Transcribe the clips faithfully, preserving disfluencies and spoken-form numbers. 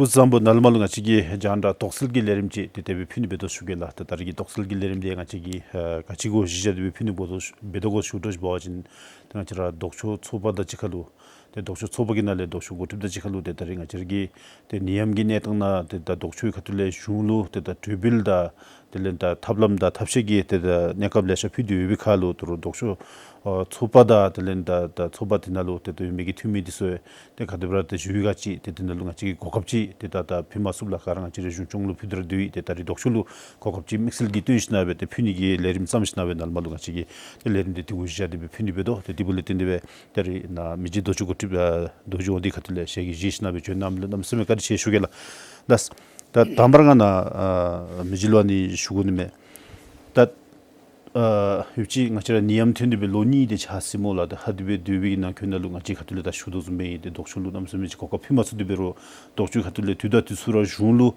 སྐུ་གཟུགས་བཟང་པོ། ནཱ་ལས་མར་ལུ་ང་བཅས་ཀྱིས་རྒྱང་བསྒྲགས་དོགས་སེལ་གྱི་ལས་རིམ་ཅིག་ཏེ་དེ་སྦེ་ཕུལ་ནི་འབད་དོ་ཞུ་གེ་ལགས། ཏེ་ད་རེས་ཀྱི་དོགས་སེལ་གྱི་ལས་རིམ་འདི་ང་བཅས་ཀྱིས་ཨ་ག་ཅི་གུ་གཞི་བཞག་སྟེ་སྦེ་ཕུལ་ནི་འབད་དོ་ཞུ་འབད་དོ་གོ་ཞུ་དོ་ཞུ་བ་ཅིན་ཏེ་ང་བཅས་ར་ལྡོག་ཕྱོགས་ཚོགས་པ་དང་གཅིག་ཁར་ལུ་ཏེ་ལྡོག་ཕྱོགས་ཚོགས་པ་གི་ནང་ལས་ལྡོག་ཕྱོགས་འགོ་ཁྲིདཔ་དང་གཅིག་ཁར་ལུ་ཏེ་ད་རེས་ང་བཅས་ར་གི་ཏེ་ནད་ཡམས་ཀྱི་གནས་སྟངས་ནང་ཏེ་ད་ལྡོག་ཕྱོགས་ཁ་ཐུག་ལས་གཞུང་ལུ་ཏེ་ད་གྲོས་འབུལ་དང་དེ་ལས་ད་ཐབས་ལམ་དང་ཐབས་ཤེས་ཀྱི་ཏེ་ད་གནས་སྐབས་ལེ་ཤ་ཕུལ་ཏེ་ཡོད་པའི་ཁར་ལུ་ད་རུང་ལྡོག་ཕྱོགས་ཨ་ཚོགས་པ་དང་དེ་ལས་ད་ད་ཚོགས་པ་དེ་ནང་ལུ་ཏེ་ད་ཡོད་མི་གི་འཐུས་མི་འདི་ཚུ་ཏེ་ག་དེ་སྦེ་ར་ཏེ་བཞུགས་ཡོད་ག་ཅིག་ཏེ་དེ་ནང་ལུ་ང་བཅས་ཀྱིས་གོ་སྐབས་ཅིག་ཏེ་ད་ད་ཕུལ་མ་ཚུགསཔ་ལགས། ག་ར་ང་བཅས་ར་གཞུང་སྐྱོང་ལུ་ཕུལ་ཏེ་ར་སྡོད་ཡི། ཏེ་ད་རེས་ལྡོག་ཕྱོགས་ལུ་གོ་སྐབས་ཅིག་དམིགས་བསལ་གྱིས་སྟོན་ཞིན་ན་སྦེ་ཏེ་ཕུལ་ནི་གི་ལས་རིམ་བརྩམས་ཞིན་ན་སྦེ་ནཱ་ལས་མར་ལུ་ང་བཅས་ཀྱིས་ཏེ་ལས་རིམ་འདི་དེ་གུ་གཞི་བཞག་སྟེ་སྦེ་ཕུལ་ནི་འབད་དོ། ཏེ་དེ་འབདཝ་ལས་བརྟེན་ཏེ་སྦེ་ད་རེས་ནཱ་མི་རྗེ་རྡོ་རྗེ་གོ་ཁྲིདཔ་ཨ་རྡོ་རྗེ་དབང་འདུས་ཁ་ཐུག་ལས་ཞལ་གྱིས་བཞེས་ཞིན་ན་སྦེ་བྱོན་གནང་མི་ལུ་གནམ་མེད་ས་མེད་བཀའ་དྲིན་ཆེ་ཞུ་གེ་ལགས། ལགས། ད་དང་པ་ར་ང་ནཱ་ཨ་མི་རྗེ་ལུ་ཨ་ནི་ཞུ་དགོ་ནི་མས། ད་ཨ་ཡོད་ཅི་ང་བཅས་ར་ནད་ཡམས་ཐོན་ཏེ་སྦེ་ལོ་གཉིས་དེ་ཅིག་ཧ་སོངམ་ལགས། ད་ཧ་དེ་སྦེ་སྡོད་པའི་གི་ནང་འཁོད་ནང་ལུ་ང་བཅས་ཁ་ཐུག་ལས་ད་ཞུ་དོ་བཟུམ་སྦེ་ཨིན། ཏེ་ལྡོག་ཕྱོགས་ལུ་གནམ་མེད་ས་མེད་ཅིག་གོ་སྐབས་ཕུལ་མ་ཚུགས་ཏེ་འབད་རུང་ལྡོག་ཕྱོགས་ཁ་ཐུག་ལས་དུས་དང་དུས་སུ་ར་གཞུང་ལུ་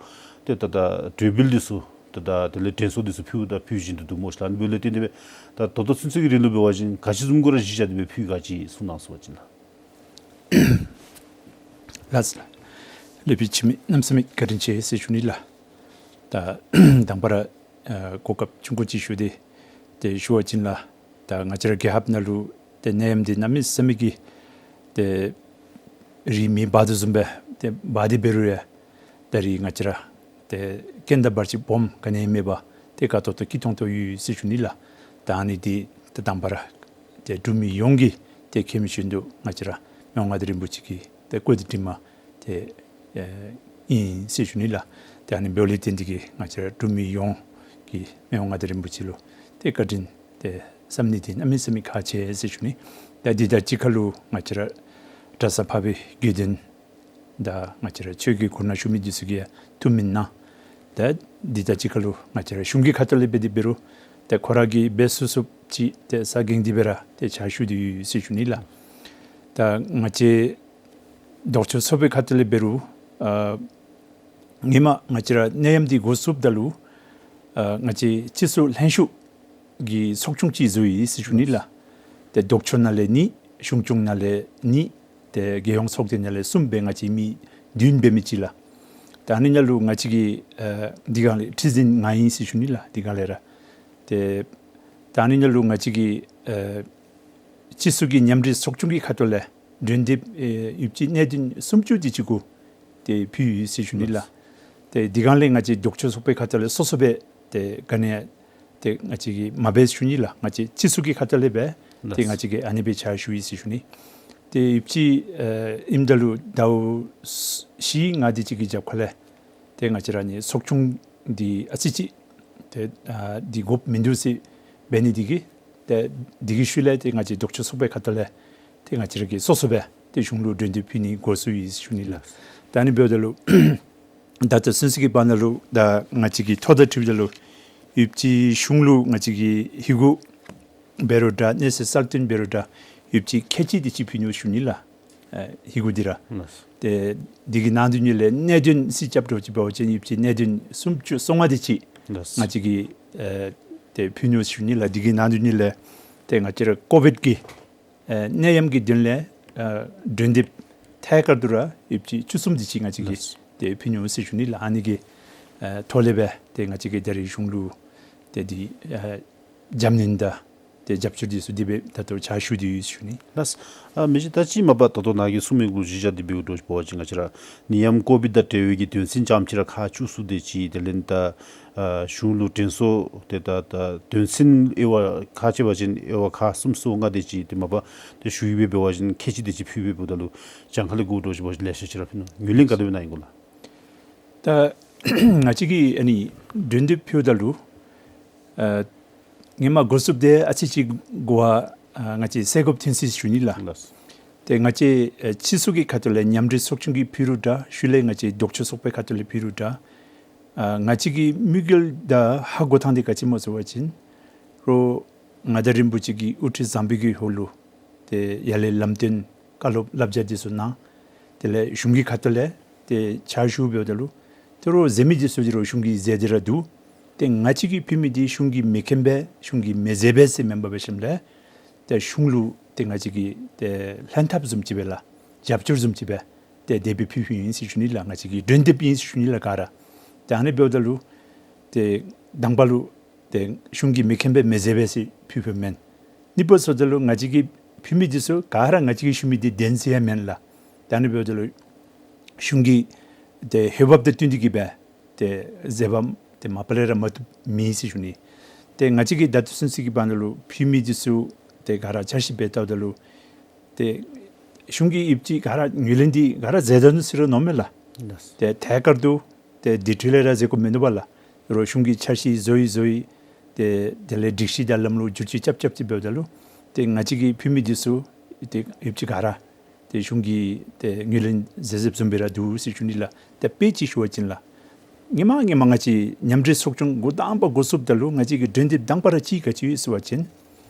ཏེ་ད་ད་གྲོས་འབུལ་འདི་ཚུ་ཏེ་ད་དེ་ལས་དྲན་གསོ་འདི་ཚུ་ཕུལཝ་དང་ཕུལ་བཞིན་དུ་འདུག་སྨོ་ཤིག་ལགས། ཨ་ནི་འབདཝ་ལས་བརྟེན་ཏེ་སྦེ་ད་ད་ལྟོ་ཚུན་ཚོད་ཀྱི་རིང་ལུ་འབད་བ་ཅིན་ག་ཅི་བཟུམ་གུ་ར་གཞི་བཞག་སྟེ་སྦེ་ཕུལ་ག་ཅིག་གསུང་གནང་ཟེར་བ་ཅིན་ལགས། ལགས་སོ་ལགས། ལེགས་པའི་ཁྱད་མེད་གནམ་མེད་ས་མེད་བཀའ་དྲིན་ཆེ་ཟེར་ཞུ་ནི་ལགས། ད་དང་པ་ར་ཨ་གོ་སྐབས་ཆུང་ཀུ་ཅིག་ཞུ་སྟེ་ཏེ་ཞུ་བ་ཅིན་ལགས། ད་ང་བཅས་ར་རྒྱལ་ཁབ་ནང་ལུ་ཏེ་ནད་ཡམས་འདི་གནམ་མེད་ས་མེད་ཀྱི་ཏེ་རིགས་མེད་པ་དོ་བཟུམ་སྦེ་ཏེ་འབར་ཏེ་འབད་རུང་ཡང་ད་རིས་ང་བཅས་ར་ཏེ་རྐྱེན་དང་བར་ཆད་སྦོམ་ག་ནི་ཡང་མེད་པར་ཏེ་དགའ་ཏོག་ཏོ་སྐྱིད་ཏོང་ཏོ་ཡོད་ཟེར་ཞུ་ནི་ལགས། ད་ཨ་ནི་འདི་ཏེ་དང་པ་ར་ཏེ་འབྲུག་མི་ཡོངས་ཀྱིས་ཏེ་མཁྱེན་མི་བཞིན་དུ་ང་བཅས་ར་མི་དབང་མངའ་བདག་རིན་པོ་ཆེ་གི་ཏེ་བཀོད་དེ་འདྲི་མ་ཏེ་ཨེ་ཨིན་ཟེར་ཞུ་ནི་ལགས། ཏེ་ཨ་ནི་འབདཝ་ལས་བརྟེན་ཏེ་གིས་ང་བཅས་ར་འབྲུག་མི་ཡོངས་ཀྱིས་མི་དབང་མངའ་བདག་རིན་པོ་ཆེ་ལུ་ཏེ་བཀའ་དྲིན་ཏེ་བསམ་ནི་འདི་གནམ་མེད་ས་མེད་ཁག་ཆེ་ཟེར་ཞུ་ནི། ད་འདི་དང་གཅིག་ཁར་ལུ་ང་བཅས་ར་གྲྭ་ས་འཕགས་པའི་དགེ་འདུན་དང་ང་བཅས་ར་ཆོས་ཀྱི་སྐོར་ནང་ཞུ་མི་འདི་ཚུ་གིས་ཡང་ཐུགས་སྨོན་གནང་། ད་འདི་དང་གཅིག་ཁར་ལུ་ང་བཅས་ར་གཞུང་གི་ཁ་ཐུག་ལས་འབད་དེ་འབད་རུང་ཏེ་ཁོ་ར་གིས་འབད་ཚུགས་ཚུགསཔ་ཅིག་ཏེ་ས་འགེངས་ཏེ་སྦེ་ར་ཏེ་ཕྱག་ཞུ་སྟེ་ཡོད་ཟེར་ཞུ་ནི་ལགས། ད་ང་བཅས་ལྡོག་ཕྱོགས་ཚོགས་པའི་ཁ་ཐུག་ལས་འབད་རུང་ཨ་སྔོན་མ་ང་བཅས་ར་ནད་ཡམས་འདི་འགོ་བཙུགསཔ་ད་ལུ་ཨ་ང་བཅས་སྤྱི་ཚོགས་ལྷན་ཞུགས་ཀྱི་ཚོགས་ཆུང་ཅིག་བཟོ་ཡི་ཟེར་ཞུ་ནི་ལགས། ཏེ་ལྡོག་ཕྱོགས་ནང་ལས་གཉིས་གཞུང་སྐྱོང་ནང་ལས་གཉིས་ཏེ་རྒྱལ་ཡོངས་ཚོགས་སྡེ་ནང་ལས་གསུམ་སྦེ་ང་བཅས་མི་བདུན་འབད་མི་ཅིག་ལགས། ད་ཨ་ནི་ནང་ལུ་ང་བཅས་ཀྱི་ཨ་འདི་སྒང་ལས་ཁྲི་འཛིན་ང་ཨིན་ཟེར་ཞུ་ནི་ལགས། འདི་སྒང་ལས་ར་ཏེ་ད་ཨ་ནི་ནང་ལུ་ང་བཅས་ཀྱི་ཨ་སྤྱི་ཚོགས་ཀྱི་མཉམ་འབྲེལ་ཚོགས་ཆུང་གི་ཁ་ཐུག་ལས་གྲོས་འདེབས་ཨེ་ཡོདཔ་ཅིག་གནད་དོན་སུམ་ཅུ་དེ་ཅིག་གུ་ཏེ་ཕུལ་ཡི་ཟེར་ཞུ་ནི་ལགས། ཏེ་འདི་སྒང་ལས་ང་བཅས་ལྡོག་ཕྱོགས་ཚོགས་པའི་ཁ་ཐུག་ལས་སོ་སོ་སྦེ་ཏེ་ག་ནི་ཡང་ཏེ་ང་བཅས་ཀྱིས་མ་འབད་ཟེར་ཞུ་ནི་ལགས། ང་བཅས་སྤྱི་ཚོགས་ཀྱི་ཁ་ཐུག་ལས་སྦེ་ཏེ་ལགས། ང་བཅས་ཀྱིས་ཨ་ནི་སྦེ་ཕྱག་ཞུ་ཡི་ཟེར་ཞུ་ནི། ཏེ་ཡོདཔ་ཅིག་ཨེ་ཨིནམ་ད་ལུ་ཟླཝ་བཞི་ལྔ་དེ་ཅིག་གི་རྒྱབ་ཁ་ལས་ཏེ་ང་བཅས་ར་ནི་ཚོགས་ཆུང་འདི་ཨ་ཙི་ཅིག་ཏེ་ཨ་འདི་དགོཔ་མིན་འདུག་ཟེར་འབད་ནི་འདི་གིས་ཏེ་འདི་གི་ཤུལ་ལས་ཏེ་ང་བཅས་ལྡོག་ཕྱོགས་ཚོགས་པའི་ཁ་ཐུག་ལས་ཏེ་ང་བཅས་ར་གིས་སོ་སོ་སྦེ་ཏེ་གཞུང་ལུ་གྲོས་འདེབས་ཕུལ་ནི་འགོ་བཙུགས་ཡི་ཟེར་ཞུ་ནི་ལགས། ད་ཨ་ནི་འབདཝ་ད་ལུ་ད་ལྟོ་ཚུན་ཚོད་ཀྱི་བར་ན་ལུ་ད་ང་བཅས་ཀྱིས་ཐོ་དང་འཁྲིལཝ་ད་ལུ་ཡོདཔ་ཅིག་གཞུང་ལུ་ང་བཅས་ཀྱིས་ཧི་གུ་འབད་རུང་འདྲ་གནས་ཚད་གསལ་སྟོན་འབད་རུང་འདྲ་ཡོདཔ་ཅིག་ཁལ་གཅིག་དེ་ཅིག་ཕུལ་ནུག་ཞུ་ནི་ལགས། ཨེ་ཧི་གུ་འདི་ར། ལགས། ཏེ་འདི་གི་ནང་དོན་ཉིད་ལས་གནད་དོན་ཅིག་རྐྱབ་འགྱོ་ཅིག་འབད་བ་ཅིན་ཡོདཔ་ཅིག་གནད་དོན་སུམ་ཅུ་སོ་ལྔ་དེ་ཅིག་ལགས། ང་བཅས་ཀྱིས་ཨེ་ཏེ་ཕུལ་ནུག་ཞུ་ནི་ལགས། འདི་གི་ནང་དོན་ཉིད་ལས་ཏེ་ང་བཅས་ར་ཀོ་བིཌ་ཀྱི་ཨེ་ནད་ཡམས་ཀྱི་དོན་ལས་ཨེ་གྲོས་འདེབས་ཐད་ཀར་དུ་ར་ཡོདཔ་ཅིག་བཅུ་གསུམ་དེ་ཅིག་ང་བཅས་ཀྱིས་ལགས། ཏེ་ཕུལ་ནུག་ཟེར་ཞུ་ནི་ལགས། ཨ་ནི་གི་ཨེ་ཐོག་ལས་སྦེ་ཏེ་ང་བཅས་ཀྱིས་ད་རིས་གཞུང་ལུ་ཏེ་འདི་ཨེ་རྒྱབ་སྣོན་དང་ཏེ་རྒྱབ་སྐྱོར་འདི་ཚུ་དེ་སྦེ་ད་ལྟོ་ཕྱག་ཞུ་སྟེ་ཡོད་ཟེར་ཞུ་ནི། ལགས། ཨ་མི་རྗེ་ད་ཅི་མ་པ་ད་ལྟོ་ནཱ་གིས་གསུངས་མི་གུ་གཞི་བཞག་སྟེ་འབདཝ་འདྲཝ་ཅིག་འབད་བ་ཅིན་ང་བཅས་ར་ནད་ཡམས་ཀོ་བིཌ་དང་འབྲེལ་བའི་གི་དོན་ཚན་རྐྱངམ་ཅིག་ར་ཁག་བཅུ་གསུམ་དེ་ཅིག་དེ་ལས་ད་ཨ་གཞུང་ལུ་དྲན་གསོ་ཏེ་ད་ད་དོན་ཚན་དབྱེ་བ་ཁག་ཆེ་བ་ཅིན་དབྱེ་བ་ཁག་གསུམ་གསུམ་ལྔ་དེ་ཅིག་ཏེ་མ་པ་ཏེ་ཞུ་ཡི་སྦེ་འབད་བ་ཅིན་ཁལ་གཅིག་དེ་ཅིག་ཕུལ་སྦེ་འབདཝ་ད་ལུ་གྱངས་ཁ་ལས་འགོརཝ་འདྲཝ་ཅིག་འབད་བ་ཅིན་ལེ་ཤ་ཅིག་ར་ཕུལ་ནུག། ངོས་ལེན་ག་དེ་སྦེ་གནང་ཡི་གོ་ལགས། ད་ང་བཅས་ཀྱིས་ཨ་ནི་གྲོས་འདེབས་ཕུལཝ་ད་ལུ་ཨ་སྔོན་མ་འགོ་བཙུགསཔ་དེ་ཨ་ཙི་ཅིག་གོ་བ་ཨ་ང་བཅས་སེལ་དགོཔ་ཐོན་ཅི་ཟེར་ཞུ་ནི་ལགས། ལགས། ཏེ་ང་བཅས་ཨེ་སྤྱི་ཚོགས་ཀྱི་ཁ་ཐུག་ལས་མཉམ་འབྲེལ་ཚོགས་ཆུང་གིས་ཕུལ་རུང་འདྲ་ཤུལ་ལས་ང་བཅས་ལྡོག་ཕྱོགས་ཚོགས་པའི་ཁ་ཐུག་ལས་ཕུལ་རུང་འདྲ་ཨ་ང་བཅས་ཀྱི་དམིགས་ཡུལ་དང་ཧ་གོ་ཐངས་འདི་ག་ཅི་སྨོ་ཟེར་བ་ཅིན་རོགས་མངའ་བདག་རིན་པོ་ཆེ་གི་དབུ་ཁྲིད་བཟང་པོའི་གི་འོག་ལུ་ཏེ་ཡར་ལས་ལམ་སྟོན་བཀའ་སློབ་བསླབ་བྱ་འདི་ཚུ་གནང་། དེ་ལས་གཞུང་གི་ཁ་ཐུག་ལས་ཏེ་ཕྱག་ཞུ་འབདཝ་ད་ལུ་ཏེ་རོགས་མཛད་མི་འདི་ཚུ་འདི་རོགས་གཞུང་གིས་མཛད་དེ་ར་འདུག། ཏེ་ང་བཅས་ཀྱིས་ཕུལ་མི་འདི་གཞུང་གིས་མི་མཁྱེན་པས་གཞུང་གིས་མི་མཛད་པས་ཟེར་མེན་པར་འབད་ཞིནམ་ལས་ཏེ་གཞུང་ལུ་ཏེ་ང་བཅས་ཀྱིས་ཏེ་ལྷན་ཐབས་བཟུམ་ཅིག་སྦེ་ལགས་རྒྱབ་སྐྱོར་བཟུམ་ཅིག་སྦེ་ ཏེ་དེ་སྦེ་ཕུལ་ཕུལཝ་ཨིན་ཟེར་ཞུ་ནི་ལགས། ང་བཅས་ཀྱི་སྒྲོན་དེབ་ཨིན་ཟེར་ཞུ་ནི་ལགས་ག་ར། ཏེ་ཨ་ནི་འབདཝ་ད་ལུ་ཏེ་དང་པ་ལུ་ཏེ་གཞུང་གིས་མི་མཁྱེན་པས་མི་མཛད་པས་ཟེར་ཕུལ་ཕུལཝ་མེན། གཉིས་པ་སོངམ་ད་ལུ་ང་བཅས་ཀྱིས་ཕུལ་མི་འདི་ཚུ་ག་ར་ང་བཅས་ཀྱིས་ཞུ་མི་འདི་བདེན་ཟེར་ཡང་མེན་ལགས། ཏེ་ཨ་ནི་འབདཝ་ད་ལུ་གཞུང་གི་ཏེ་འོས་འབབ་དང་བསྟུན་ཏེ་གི་སྦེ་ཏེ་མཛད་པ་ཏེ་མ་པ་ལས་ར་མ་བཏུབ་མེད་ཟེར་ཞུ་ནི། ཏེ་ང་བཅས་ཀྱིས་ད་ལྟོ་ཚུན་ཚོད་ཀྱི་བར་ན་ལུ་ཕུལ་མི་འདི་ཚུ་ཏེ་ག་ར་འཆར་གཞི་འབད་བལྟཝ་ད་ལུ་ཏེ་གཞུང་གིས་ཡོདཔ་ཅིག་ག་ར་ངོས་ལེན་འདི་ག་ར་མཛད་ད་ནུག་ཟེར་རུང་མནོཝ་མས་ལགས། ལགས། ཏེ་ཐད་ཀར་དུ་ཏེ་དེ་འཕྲོ་ལས་ར་མཛད་དགོཔ་མིན་འདུག་པ་ལགས། རོགས་གཞུང་གིས་འཆར་གཞི་བཟོ་ཡི་བཟོ་ཡི་ཏེ་དེ་ལས་སྒྲིག་གཞི་དང་ལམ་ལུགས་བསྒྱུར་བཅོས་རྐྱབ་རྐྱབ་ཅིག་འབདཝ་ད་ལུ་ཏེ་ང་བཅས་ཀྱིས་ཕུལ་མི་འདི་ཚུ་ཏེ་ཡོདཔ་ཅིག་ག་ར་ཏེ་གཞུང་གིས་ཏེ་ངོས་ལེན་མཛད་མཛདཔ་བཟུམ་སྦེ་ར་འདུག་ཟེར་ཞུ་ནི་ལགས། ཏེ་དཔེ་ཅིག་ཞུ་བ་ཅིན་ལགས། སྔོན་མ་སྔོན་མ་ང་བཅས་མཉམ་འབྲེལ་ཚོགས་ཆུང་འགོ་དང་པ་འགོ་བཙུགསཔ་ད་ལུ་ང་བཅས་ཀྱི་སྒྲོན་དེབ་དང་པ་ར་ཅིག་ག་ཅི་ཡོད་ཟེར་བ་ཅིན་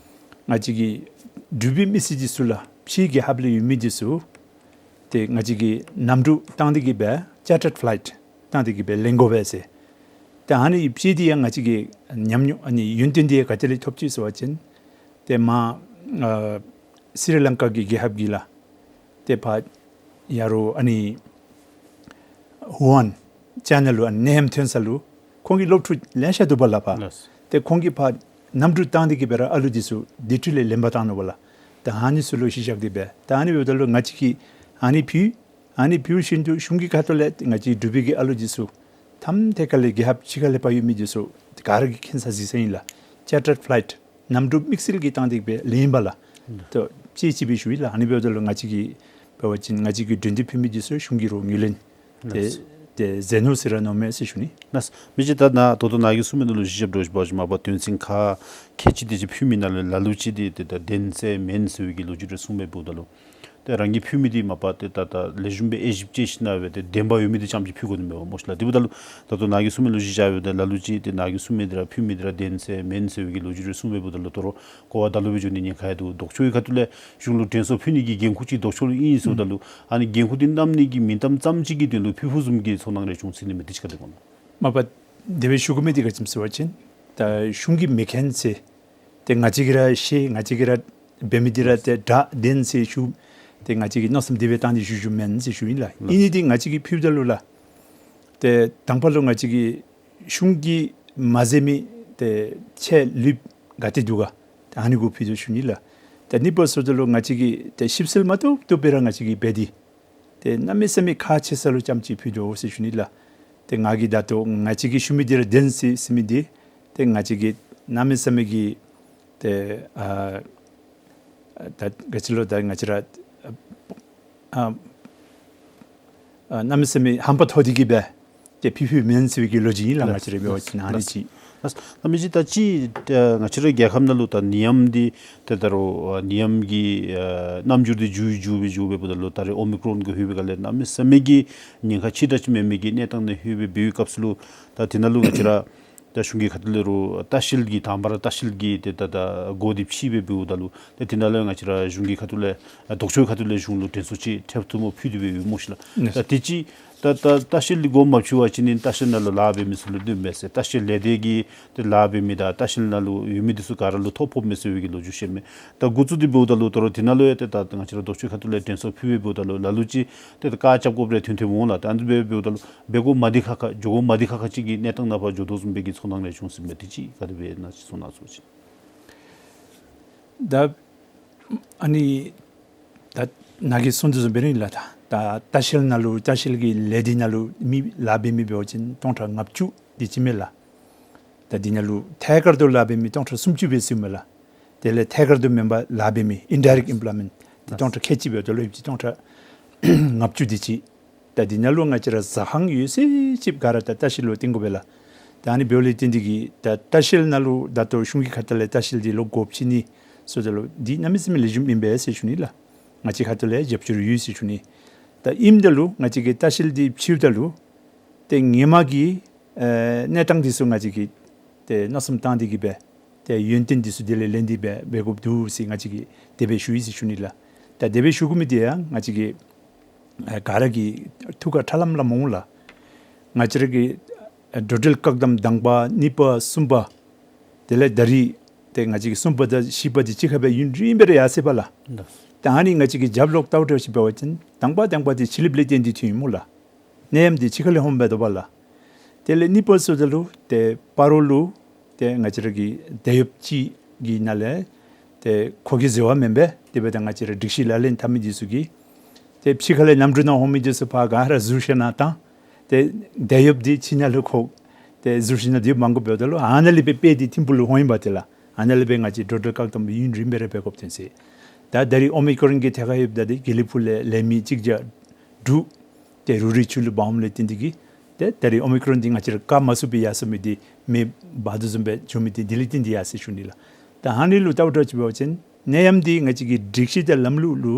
ང་བཅས་ཀྱི་འབྲུག་པའི་མི་སེར་འདི་ཚུ་ལགས་ཕྱིའི་རྒྱལ་ཁབ་ལས་ཡོད་མི་འདི་ཚུ་ཏེ་ང་བཅས་ཀྱིས་གནམ་གྲུ་བཏང་སྟེ་གི་སྦེ་ཅར་ཊརཌ་ཕ་ལའིཊ་བཏང་སྟེ་གི་སྦེ་ལེན་དགོ་པས་ཟེར། ཏེ་ཨ་ནི་ཕྱེ་འདི་ཡང་ང་བཅས་ཀྱིས་ཉམས་མྱོང་ཨ་ནི་ཡོན་ཏན་འདི་ག་ཏེ་ལས་ཐོབ་ཅི་ཟེར་བ་ཅིན་ཏེ་མ་ཨ་སི་རི་ལང་ཀ་གི་རྒྱལ་ཁབ་ཀྱི་ལགས་ཏེ་ཕར་ཡ་རོགས་ཨ་ནི་ཝུ་ཧན་ཅའི་ན་ལུ་ཨ་ནི་ནད་ཡམས་ཐོན་ས་ལུ་ཁོང་གི་སློབ་ཕྲུག་ལེ་ཤ་འདུག་པ་ལགས་ཕར། ལགས། ཏེ་ཁོང་གིས་ཕར་གནམ་གྲུ་བཏང་སྟེ་གི་སྦེ་ར་ཨ་ལུ་འདི་ཚུ་དེ་འཕྲོ་ལས་ལེན་པར་བཏང་ནུག་པ་ལགས། ཏེ་ཨ་ནི་ཚུ་ལུ་གཞི་བཞག་སྟེ་སྦེ་ཏེ་ཨ་ནི་འབདཝ་ད་ལུ་ང་བཅས་ཀྱིས་ཨ་ནི་ཕུལ་ཨ་ནི་ཕུལ་བཞིན་དུ་གཞུང་གི་ཁ་ཐུག་ལས་ང་བཅས་འབྲུག་པའི་གི་ཨ་ལུ་འདི་ཚུ་མཐའམ་ཐད་ཀ་ལས་རྒྱལ་ཁབ་ཕྱི་ཁ་ལས་ཕར་ཡོད་མི་འདི་ཚུ་ག་ར་གིས་མཁྱེན་ས་གཟིགས་ས་ཨིན་ལགས། ཅར་ཊརཌ་ཕ་ལའིཊ་གནམ་གྲུ་དམིགས་བསལ་གྱི་བཏང་སྟེ་སྦེ་ལེན་པ་ལགས། ཏེ་ཅིག་ཅིག་སྦེ་ཞུ་ཡི་ལགས། ཨ་ནི་འབདཝ་ད་ལུ་ང་བཅས་ཀྱིས་འབད་བ་ཅིན་ང་བཅས་ཀྱི་སྒྲོན་དེབ་ཕུལ་མི་འདི་ཚུ་གཞུང་གིས་རོགས་ངོས་ལེན་ཏེ་ལགས། ཏེ་མཛད་ནུག་ཟེར་ར་མནོཝ་མས་ཟེར་ཞུ་ནི། ལགས། མི་གཅིག་ད་ནཱ་ད་ལྟོ་ནཱ་གིས་གསུངས་མི་ནང་ལུ་གཞི་བཞག་འདྲཝ་ཅིག་འབད་བ་ཅིན་མ་པ་དོན་ཚན་ཁག་ཁལ་གཅིག་དེ་ཅིག་ཕུལ་མི་ནང་ལས་ལ་ལུ་ཅིག་འདི་ཏེ་ད་བདེན་ཟེར་མེན་ཟེར་བའི་གི་ལོ་རྒྱུས་རེ་གསུངས་མི་འབདཝ་ད་ལུ་ཏེ་རང་གིས་ཕུལ་མི་འདི་མ་པ་ཏེ་ད་ད་ལེགས་ཤོམ་སྦེ་དབྱེ་ཞིབ་དཔྱད་ཞིནམ་ལས་ཏེ་བདེན་པ་ཡོད་མི་འདི་རྐྱངམ་ཅིག་ཕུལ་དགོ་ནི་མས་པ་སྨོ་ཤི་ལགས། དེ་འབདཝ་ད་ལུ་ད་ལྟོ་ནཱ་གིས་གསུངས་མི་ལུ་གཞི་བཞག་འབདཝ་ད་ལ་ལུ་ཅིག་ཏེ་ནཱ་གིས་གསུངས་མི་འདི་ར་ཕུལ་མི་འདི་ར་བདེན་ཟེར་མེན་ཟེར་བའི་གི་ལོ་རྒྱུས་རེ་གསུངས་མི་འབདཝ་ད་ལུ་དོ་རུང་གོ་བ་ད་ལུ་སྦེ་འགྱོ་ནི་ཉེན་ཁ་ཡང་འདུག། ལྡོག་ཕྱོགས་ཀྱི་ཁ་ཐུག་ལས་གཞུང་ལུ་དྲན་གསོ་ཕུལ་ནི་གི་འགན་ཁུར་ཅིག་ལྡོག་ཕྱོགས་ལུ་ཨིན་ཟེརཝ་ད་ལུ་ཨ་ནི་འགན་ཁུར་འདི་བསྣམ་ནི་གི་མིང་གཏམ་ཙམ་ཅིག་གི་དོན་ལུ་ཕུལ་ཕུལཝ་བཟུམ་གྱི་ཚོར་སྣང་རེ་བྱུང་ཚུལ་ཨིན་མས། དེ་ཅིག་ག་དེ་སྦེ་མནོ། མ་པ་དེ་སྦེ་ཞུ་དགོ་མི་འདི་ག་ཅི་སྨོ་ཟེར་བ་ཅིན་ད་གཞུང་གིས་མི་མཁྱེན་ཟེར་ཏེ་ང་བཅས་ཀྱིས་ར་ཤེས་ང་བཅས་ཀྱིས་ར་འབད་མི་འདི་ར་ཏེ་དྲག་བདེན་ཟེར་ཞུ་ཏེ་ང་བཅས་ཀྱིས་མནོ་བསམ་དེ་སྦེ་བཏང་སྟེ་ཞུ་ཞུཝ་མེན་ཟེར་ཞུཝ་ཨིན་ལགས། ཨིན་ནི་འདི་ང་བཅས་ཀྱིས་ཕུལཝ་ད་ལུ་ལགས་ཏེ་དང་པ་ལུ་ང་བཅས་ཀྱིས་གཞུང་གིས་མ་མཛད་མི་ཏེ་ཆེ་ལུགས་ག་ཏེ་འདུག་ག་ཏེ་ཨ་ནི་གུ་ཕུལ་དོ་ཞུ་ནི་ལགས། ཏེ་གཉིས་པ་སོངམ་ད་ལུ་ང་བཅས་ཀྱིས་ཏེ་ཞིབ་འཚོལ་མ་བཏུབ་བཏུབ་སྦེ་ར་ང་བཅས་ཀྱིས་འབད་དེ་ཏེ་གནམ་མེད་ས་མེད་ཁག་ཆེ་ས་ལུ་རྐྱངམ་ཅིག་ཕུལ་དོ་ཟེར་ཞུ་ནི་ལགས། ཏེ་ང་གིས་ད་ལྟོ་ང་བཅས་ཀྱིས་ཞུ་མི་འདི་ར་བདེན་ཟེར་ཟེར་མི་འདི་ཏེ་ང་བཅས་ཀྱིས་གནམ་མེད་ས་མེད་ཀྱི་ཏེ་ཨ་ད་ག་ཅི་ལོ་ད་ང་བཅས་ར་ཨ་ཨ་གནམ་མེད་ས་མེད་ཧམ་པ་མཐོ་སྟེ་གི་སྦེ་ཏེ་ཕུལ་ཕུལཝ་མེན་ཟེར་བའི་གི་ལོ་རྒྱུས་ཨིན་ལགས། ང་བཅས་ར་འབད་བ་ཅིན་ཨ་ནི་ཅིག། ལགས། ལགས། མི་གཅིག་ད་ཅི་ཏེ་ང་བཅས་རའི་རྒྱལ་ཁབ་ནང་ལུ་ད་ནད་ཡམས་འདི་ཏེ་ད་རུང་ཨ་ནད་ཡམས་ཀྱི་ཨ་རྣམ་འགྱུར་འདི་འགྱུར་འགྱུར་སྦེ་འགྱུར་སྦེ་འབདཝ་ད་ལུ་ད་རེས་ཨོ་མི་ཀྲོན་གྱི་ལྷོད་པའི་སྒང་ལས་གནམ་མེད་ས་མེད་ཀྱི་ཉེན་ཁ་ཆེ་དྲགས་ཅིག་མེན་མི་གི་གནས་སྟངས་ནང་ལྷོད་སྦེ་འབད་བའི་སྐབས་སུ་ལུ་ད་དེ་ནང་ལུ་ང་བཅས་ར་ད་གཞུང་གི་ཁ་ཐུག་ལས་རུང་ལྟ་བཤལ་གྱི་དང་པ་ར་ལྟ་བཤལ་གྱི་ཏེ་ད་ད་འགོ་འདི་ཕྱེ་སྦེ་འབདཝ་ད་ལུ་ཏེ་དེ་ནང་ལུ་ང་བཅས་ར་གཞུང་གི་ཁ་ཐུག་ལས་ལྡོག་ཕྱོགས་ཁ་ཐུག་ལས་གཞུང་ལུ་དྲན་གསོ་ཅིག་ཐེབས་ཐུབ་སྨོ་ཕུལ་ཏེ་སྦེ་ཡོད་སྨོ་ཤི་ལགས། ད་དེ་ཅིག་ད་ད་ལྟ་བཤལ་འདི་འགོ་མ་ཕྱེ་བ་ཅིན་ནི་ལྟ་བཤལ་ནང་ལུ་ལཱ་འབད་མི་ཚུ་ལུ་སྡོདཔ་མས་ཟེར། ལྟ་བཤལ་ལས་སྡེ་གིས་ཏེ་ལཱ་འབད་མི་དང་ལྟ་བཤལ་ནང་ལུ་ཡོད་མི་འདི་ཚུ་ག་ར་ལུ་ཐོ་ཕོགཔ་མས་ཟེར་བའི་གི་ལོ་རྒྱུས་བཤད་མས། ད་འགོ་བཙུགས་ཏེ་འབདཝ་ད་ལུ་དོ་རུང་དེ་ནང་ལུ་ཡང་ཏེ་ད་ང་བཅས་ར་ལྡོག་ཕྱོགས་ཁ་ཐུག་ལས་དྲན་གསོ་ཕུལ་སྦེ་འབདཝ་ད་ལུ་ལ་ལུ་ཅིག་ཏེ་ད་བཀག་རྐྱབ་དགོཔ་རེ་ཐོན་ཐོནམ་འོང་ལགས། ད་ཨ་ནི་སྦེ་འབདཝ་ད་ལུ་འབད་དགོཔ་མ་བདེ་ཁག་ཁ་འགྱོ་དགོཔ་མ་བདེ་ཁག་ཁ་ཅིག་གི་གནས་སྟངས་ནང་ཕར་འགྱོ་དོ་བཟུམ་སྦེ་གི་ཚོར་སྣང་རེ་བྱུང་ཟེར་མས། དེ་ཅིག་ག་དེ་སྦེ་ཨིན་ན་ཅིག་གསུང་གནང་ཟེར་བ་ཅིན། ད་ཨ་ནི་ད་ནཱ་གིས་གསུངས་དོ་བཟུམ་སྦེ་ར་ཨིན་ལགས། ད་ད་ལྟ་བཤལ་ནང་ལུ་ལྟ་བཤལ་གྱི་ལས་སྡེ་ནང་ལུ་མི་ལཱ་འབད་མི་འབད་བ་ཅིན་སྟོང་ཕྲག་ལྔ་བཅུ་དེ་ཅིག་མས་ལགས། ད་དེ་ནང་ལུ་ཐད་ཀར་དུ་ལཱ་འབད་མི་སྟོང་ཕྲག་སུམ་ཅུ་སྦེ་ཟེརཝ་མས་ལགས། དེ་ལས་ཐད་ཀར་དུ་མེན་པར་ལཱ་འབད་མི་ཨིན་ཌའི་རེཀཊ་ཨེམ་པོལོའི་མེནཊ་དེ་སྟོང་ཕྲག་ཁལ་གཅིག་འབདཝ་ད་ལུ་ཡོདཔ་ཅིག་སྟོང་ཕྲག་ལྔ་བཅུ་དེ་ཅིག། ད་དེ་ནང་ལུ་ང་བཅས་ར་ཟ་ཁང་ཡོད་ཚད་ཅིག་ག་ར་ད་ལྟ་བཤལ་ལུ་བཏོན་དགོ་པས་ལགས། ད་ཨ་ནི་འབདཝ་ལས་བརྟེན་ཏེ་གིས་ད་ལྟ་བཤལ་ནང་ལུ་ད་ལྟོ་གཞུང་གི་ཁ་ཐུག་ལས་ལྟ་བཤལ་འདི་ལོག་དགོཔ་ཅིག་ནི་ཟེརཝ་ད་ལུ་འདི་གནམ་མེད་ས་མེད་ལེགས་ཤོམ་ཨིན་པས་ཟེར་ཞུ་ནི་ལགས། ང་བཅས་ཁ་ཐུག་ལས་རྒྱབ་སྐྱོར་ཡོད་ཟེར་ཞུ་ནི། ད་ཨིནམ་ད་ལུ་ང་བཅས་ཀྱིས་ལྟ་བཤལ་འདི་ཕྱེཝ་ད་ལུ་ཏེ་ཧེ་མ་གི་ཨེ་གནས་སྟངས་འདི་ཚུ་ང་བཅས་ཀྱིས་ཏེ་མནོ་བསམ་བཏང་སྟེ་གིས་སྦེ་ཏེ་ཡོན་ཏན་འདི་ཚུ་དེ་ལས་ལེན་ཏེ་སྦེ་འབད་དགོཔ་འདུག་ཟེར་ང་བཅས་ཀྱིས་དེ་སྦེ་ཞུ་ཡི་ཟེར་ཞུ་ནི་ལགས། ད་དེ་སྦེ་ཞུ་དགོ་མི་འདི་ཡང་ང་བཅས་ཀྱི་ཨེ་ག་ར་གི་ཐུགས་ཁར་ཁྲ་ལམ་ལམ་འོང་ལགས། ང་བཅས་ར་གི་ཨེ་འགྲོ་འགྲུལ་བཀག་དམ་དང་པ་གཉིས་པ་གསུམ་པ་དེ་ལས་ད་རིས་ཏེ་ང་བཅས་ཀྱི་གསུམ་པ་དང་བཞི་པ་འདི་གཅིག་ཁར་སྦེ་ཡུན་རིངམོ་སྦེ་ར་ཡར་སོ་ཡི་པ་ལགས། ལགས། ད་ཨ་ནི་ང་བཅས་ཀྱི་རྒྱབ་ལོགས་ལྟ་བ་འདྲཝ་ཅིག་འབད་བ་ཅིན་དང་པ་དང་པ་འདི་ཕྱི་གླིངཔ་ལས་བརྟེན་ཏེ་ཐོན་ཡི་སྨོ་ལགས། ནད་ཡམས་འདི་ཕྱི་ཁ་ལས་འོངམ་འབད་དོ་བ་ལགས། དེ་ལས་གཉིས་པ་ཟེརཝ་ད་ལུ་ཏེ་སྤ་རོ་ལུ་ཏེ་ང་བཅས་ར་གི་དེད་གཡོགཔ་ཅིག་གི་ནང་ལས་ཏེ་ཁོ་གིས་བཟོ་བ་མེན་པས། དེ་འབདཝ་ད་ང་བཅས་ར་སྒྲིག་གཞི་ལག་ལེན་འཐབ་མི་འདི་ཚུ་གིས་ཏེ་ཕྱི་ཁ་ལས་གནམ་གྲུ་ནང་འོང་མི་འདི་ཚུ་ཕར་ག་ར་ཟུར་ཤ་ནང་བཏང་། ཏེ་དེད་གཡོགཔ་འདི་ཕྱི་ནང་ལུ་ཁོ་ཏེ་ཟུར་ཤ་ནང་སྡོད་མ་དགོཔ་འབདཝ་ད་ལུ་ཨ་ནཱ་ལས་སྦེ་སྤེལ་ཏེ་ཐིམ་ཕུག་ལུ་འོང་ཡི་པ་ཏེ་ལགས། ཨ་ནཱ་ལས་སྦེ་ང་བཅས་འགྲོ་འགྲུལ་བཀག་དམ་ཡུན་རིངམོ་སྦེ་ར་འབད་དགོཔ་ཐོན་ཅི། ད་ད་རིས་ཨོ་མི་ཀྲོན་གྱི་ཐད་ཁར་ཡོདཔ་ད་འདི་དགེ་ལེགས་ཕུག་ལས་ལེན་མི་གཅིག་བརྒྱ་དྲུག་ཏེ་རུ་རི་ཆུ་ལུ་འབག་འོངམ་ལས་བརྟེན་ཏེ་གིས་ཏེ་ད་རིས་ཨོ་མི་ཀྲོན་འདི་ང་བཅས་ར་བཀག་མ་ཚུགས་པའི་ཡར་སོང་མི་འདི་མེ་འབར་དོ་བཟུམ་སྦེ་འགྱོ་མི་འདི་འདི་ལས་བརྟེན་ཏེ་ཡར་སོང་ཡི་ཞུ་ནི་ལགས། ད་ཨ་ནི་ལུ་ལྟ་བ་འདྲཝ་ཅིག་འབད་བ་ཅིན་ནད་ཡམས་འདི་ང་བཅས་ཀྱི་སྒྲིག་གཞི་དང་ལམ་ལུགས་ལུ་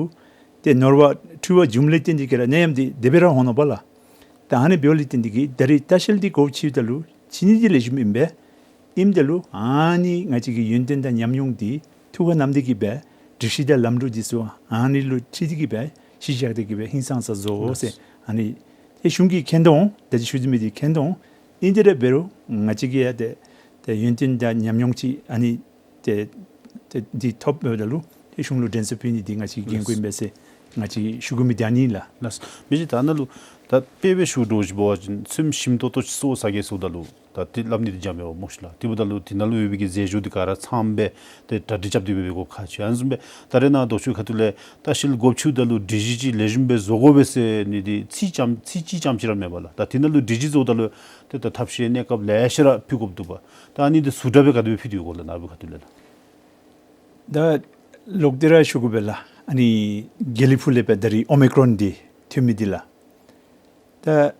ཏེ་ནོར་བ་འཁྲུལ་བ་བྱུངམ་ལས་བརྟེན་ཏེ་གིས་ར་ནད་ཡམས་འདི་དེ་སྦེ་ར་འོང་ནུག་པ་ལགས། ད་ཨ་ནི་འབདཝ་ལས་བརྟེན་ཏེ་གིས་ད་རིས་ལྟ་བཤལ་འདི་གོ་ཆི་ད་ལུ་ཕྱི་ནི་འདི་ལེགས་ཤོམ་ཨིན་པས། ཨིནམ་ད་ལུ་ཨ་ནི་ང་བཅས་ཀྱི་ཡོན་ཏན་དང་ཉམས་མྱོང་འདི་ཐུགས་ཁར་བསྣམས་ཏེ་གིས་སྦེ་སྒྲིག་གཞི་དང་ལམ་ལུགས་འདི་ཚུ་ཨ་ནི་ལུ་འཁྲིལ་ཏེ་གིས་སྦེ་གཞི་བཞག་སྟེ་གིས་སྦེ་ཧིང་སངས་ས་བཟོ་ཟེར། ཨ་ནི་ཏེ་གཞུང་གིས་མཁྱེན་དོ་འོང་། ད་ཅི་ཞུ་དོ་མི་འདི་མཁྱེན་དོ་འོང་། ཨིན་ཏེ་ར་འབད་རུང་ང་བཅས་ཀྱིས་ཡང་ཏེ་ཏེ་ཡོན་ཏན་དང་ཉམས་མྱོང་ཅིག་ཨ་ནི་ཏེ་ཏེ་འདི་ཐོབ་འབདཝ་ད་ལུ་ཏེ་གཞུང་ལུ་དྲན་གསོ་ཕུལ་ནི་འདི་ང་བཅས་ཀྱི་འགན་ཁུར་ཨིན་པས་ཟེར་ང་བཅས་ཞུ་དགོ་མི་འདི་ཨ་ནི་ལགས། ལགས། མི་རྗེ་ད་ནཱ་ལུ་ད་དཔེ་སྦེ་ཞུ་འདྲཝ་ཅིག་འབད་བ་ཅིན་ཚོདམ་ཞིམ་ཏོག་ཏོ་ཅིག་སོར་ས་གེ་སོརཝ་ད་ལུ་ད་ཏེ་སླབ་ནི་འདི་འཇམ་མས་པ་སྨོ་ཤི་ལགས། དེ་འབདཝ་ད་ལུ་དེ་ནང་ལུ་ཡོད་པའི་གི་རྫས་སྦྱོར་འདི་ག་ར་ཚངམ་སྦེ་ཏེ་གྲ་སྒྲིག་རྐྱབ་སྟེ་སྦེ་འབད་དགོཔ་ཁག་ཆེ། ཨ་ནི་བཟུམ་སྦེ་ད་རེས་ནཱ་ལྡོག་ཕྱོགས་ཁ་ཐུག་ལས་ལྟ་བཤལ་འགོ་བཙུགསཔ་ད་ལུ་སྒྲིག་གཞི་ཅིག་ལེགས་ཤོམ་སྦེ་བཟོ་དགོ་པས་ཟེར་ནི་འདི་ཚིག་ཙམ་ཚིག་གཅིག་ཙམ་ཅིག་ར་མེད་པ་ལགས། ད་དེ་ནང་ལུ་སྒྲིག་གཞི་བཟོཝ་ད་ལུ་ཏེ་ད་ཐབས་ཤེས་གནས་སྐབས་ལེ་ཤ་ར་ཕུལ་དགོཔ་འདུག་པ། ད་ཨ་ནི་འདི་ཟུར་དྲག་སྦེ་ག་དེ་སྦེ་ཕུལ་ཏེ་ཡོད་གོ་ལགས་ནཱ་བུ་ཁ་ཐུག་ལས་ལགས། ད་ལོག་སྟེ་ར་ཞུ་དགོ་པས་ལགས། ཨ་ནི་དགེ་ལེགས་ཕུག་ལས་སྦེ་ད་རིས་ཨོ་མི་ཀྲོན་འདི་ཐོན་མི་འདི་ལགས། ད་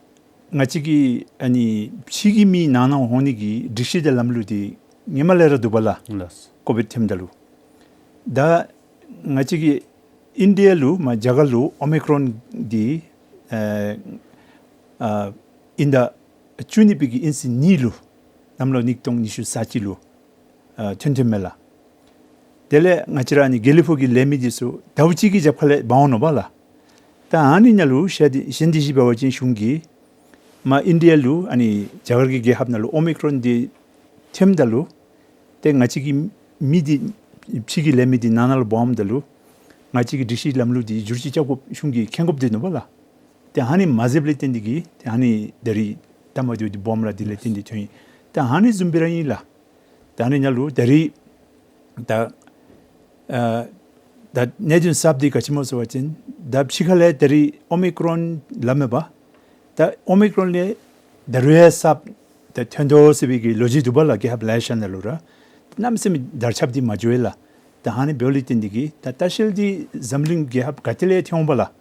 ང་བཅས་ཀྱི་ཨ་ནི་ཕྱི་གི་མི་ནང་ན་འོང་ནི་གི་སྒྲིག་གཞི་དང་ལམ་ལུགས་འདི་སྔོན་མ་ལས་ར་འདུག་པ་ལགས། ལགས། ཀོ་བིཌ་ཐོནམ་ད་ལུ། ད་ང་བཅས་ཀྱི་ཨིན་ཌི་ཡ་ལུ་མ་རྒྱ་གར་ལུ་ཨོ་མི་ཀྲོན་འདི་ཨ་ཨ་དབྱིན་ཟླ་བཅུ་གཉིས་པའི་གི་ཨིན་ཚེས་གཉིས་ལུ་གནམ་ལོ་ཉིས་སྟོང་ཉི་ཤུ་རྩ་གཅིག་ལུ་ཨ་ཐོན་ཐོནམ་མས་ལགས། དེ་ལས་ང་བཅས་ར་ཨ་ནི་དགེ་ལེགས་ཕུག་གི་ལེན་མི་འདི་ཚུ་ཟླཝ་གཅིག་གི་རྒྱབ་ཁ་ལས་འབག་འོང་ནུག་པ་ལགས། ད་ཨ་ནི་ནང་ལུ་ཤེས་ཏེ་ཤེས་ཏེ་གིས་འབད་བ་ཅིན་གཞུང་གིས་མ་ཨིན་ཌི་ཡ་ལུ་ཨ་ནི་རྒྱ་གར་གྱི་རྒྱལ་ཁབ་ནང་ལུ་ཨོ་མི་ཀྲོན་འདི་ཐོནམ་ད་ལུ་ཏེ་ང་བཅས་ཀྱི་མི་འདི་ཕྱི་གི་ལེན་མི་འདི་ནང་ན་ལུ་འབག་འོངམ་ད་ལུ་ང་བཅས་ཀྱི་སྒྲིག་གཞི་ལམ་ལུགས་འདི་བསྒྱུར་བཅོས་རྐྱབ་དགོཔ་གཞུང་གིས་མཁྱེན་དགོཔ་འདི་ནུག་པ་ལགས། ཏེ་ཨ་ནི་མ་མཛདཔ་ལས་བརྟེན་ཏེ་གིས་ཏེ་ཨ་ནི་ད་རིས་ད་མ་འདི་འདི་སྦོམ་ར་འདི་ལས་བརྟེན་ཏེ་ཐོན་ཡི། ད་ཨ་ནི་བཟུམ་སྦེ་ར་ཨིན་ལགས། ད་ཨ་ནི་ནང་ལུ་ད་རིས་ད་ཨ་ད་གནད་དོན་གསརཔ་འདི་ག་ཅི་སྨོ་ཟེར་བ་ཅིན་ད་ཕྱི་ཁ་ལས་ད་རིས་ཨོ་མི་ཀྲོན་སླབ་མས་པ། ད་ཨོ་མི་ཀྲོན་ལས་ད་རུང་ཡང་གསརཔ་ད་ཐོན་དོ་ཟེར་བའི་གི་ལོ་རྒྱུས་འདུག་པ་ལགས། རྒྱལ་ཁབ་ལེ་ཤ་ནང་ལུ་ར་གནམ་མེད་ས་མེད་དར་ཁྱབ་འདི་མ་འགྱོ་བས་ལགས། ད་ཨ་ནི་འབདཝ་ལས་བརྟེན་ཏེ་གིས་ད་ལྟ་བཤལ་འདི་འཛམ་གླིང་རྒྱལ་ཁབ་ག་ཏེ་ལས་ཐོན་འོང་པ་ལགས།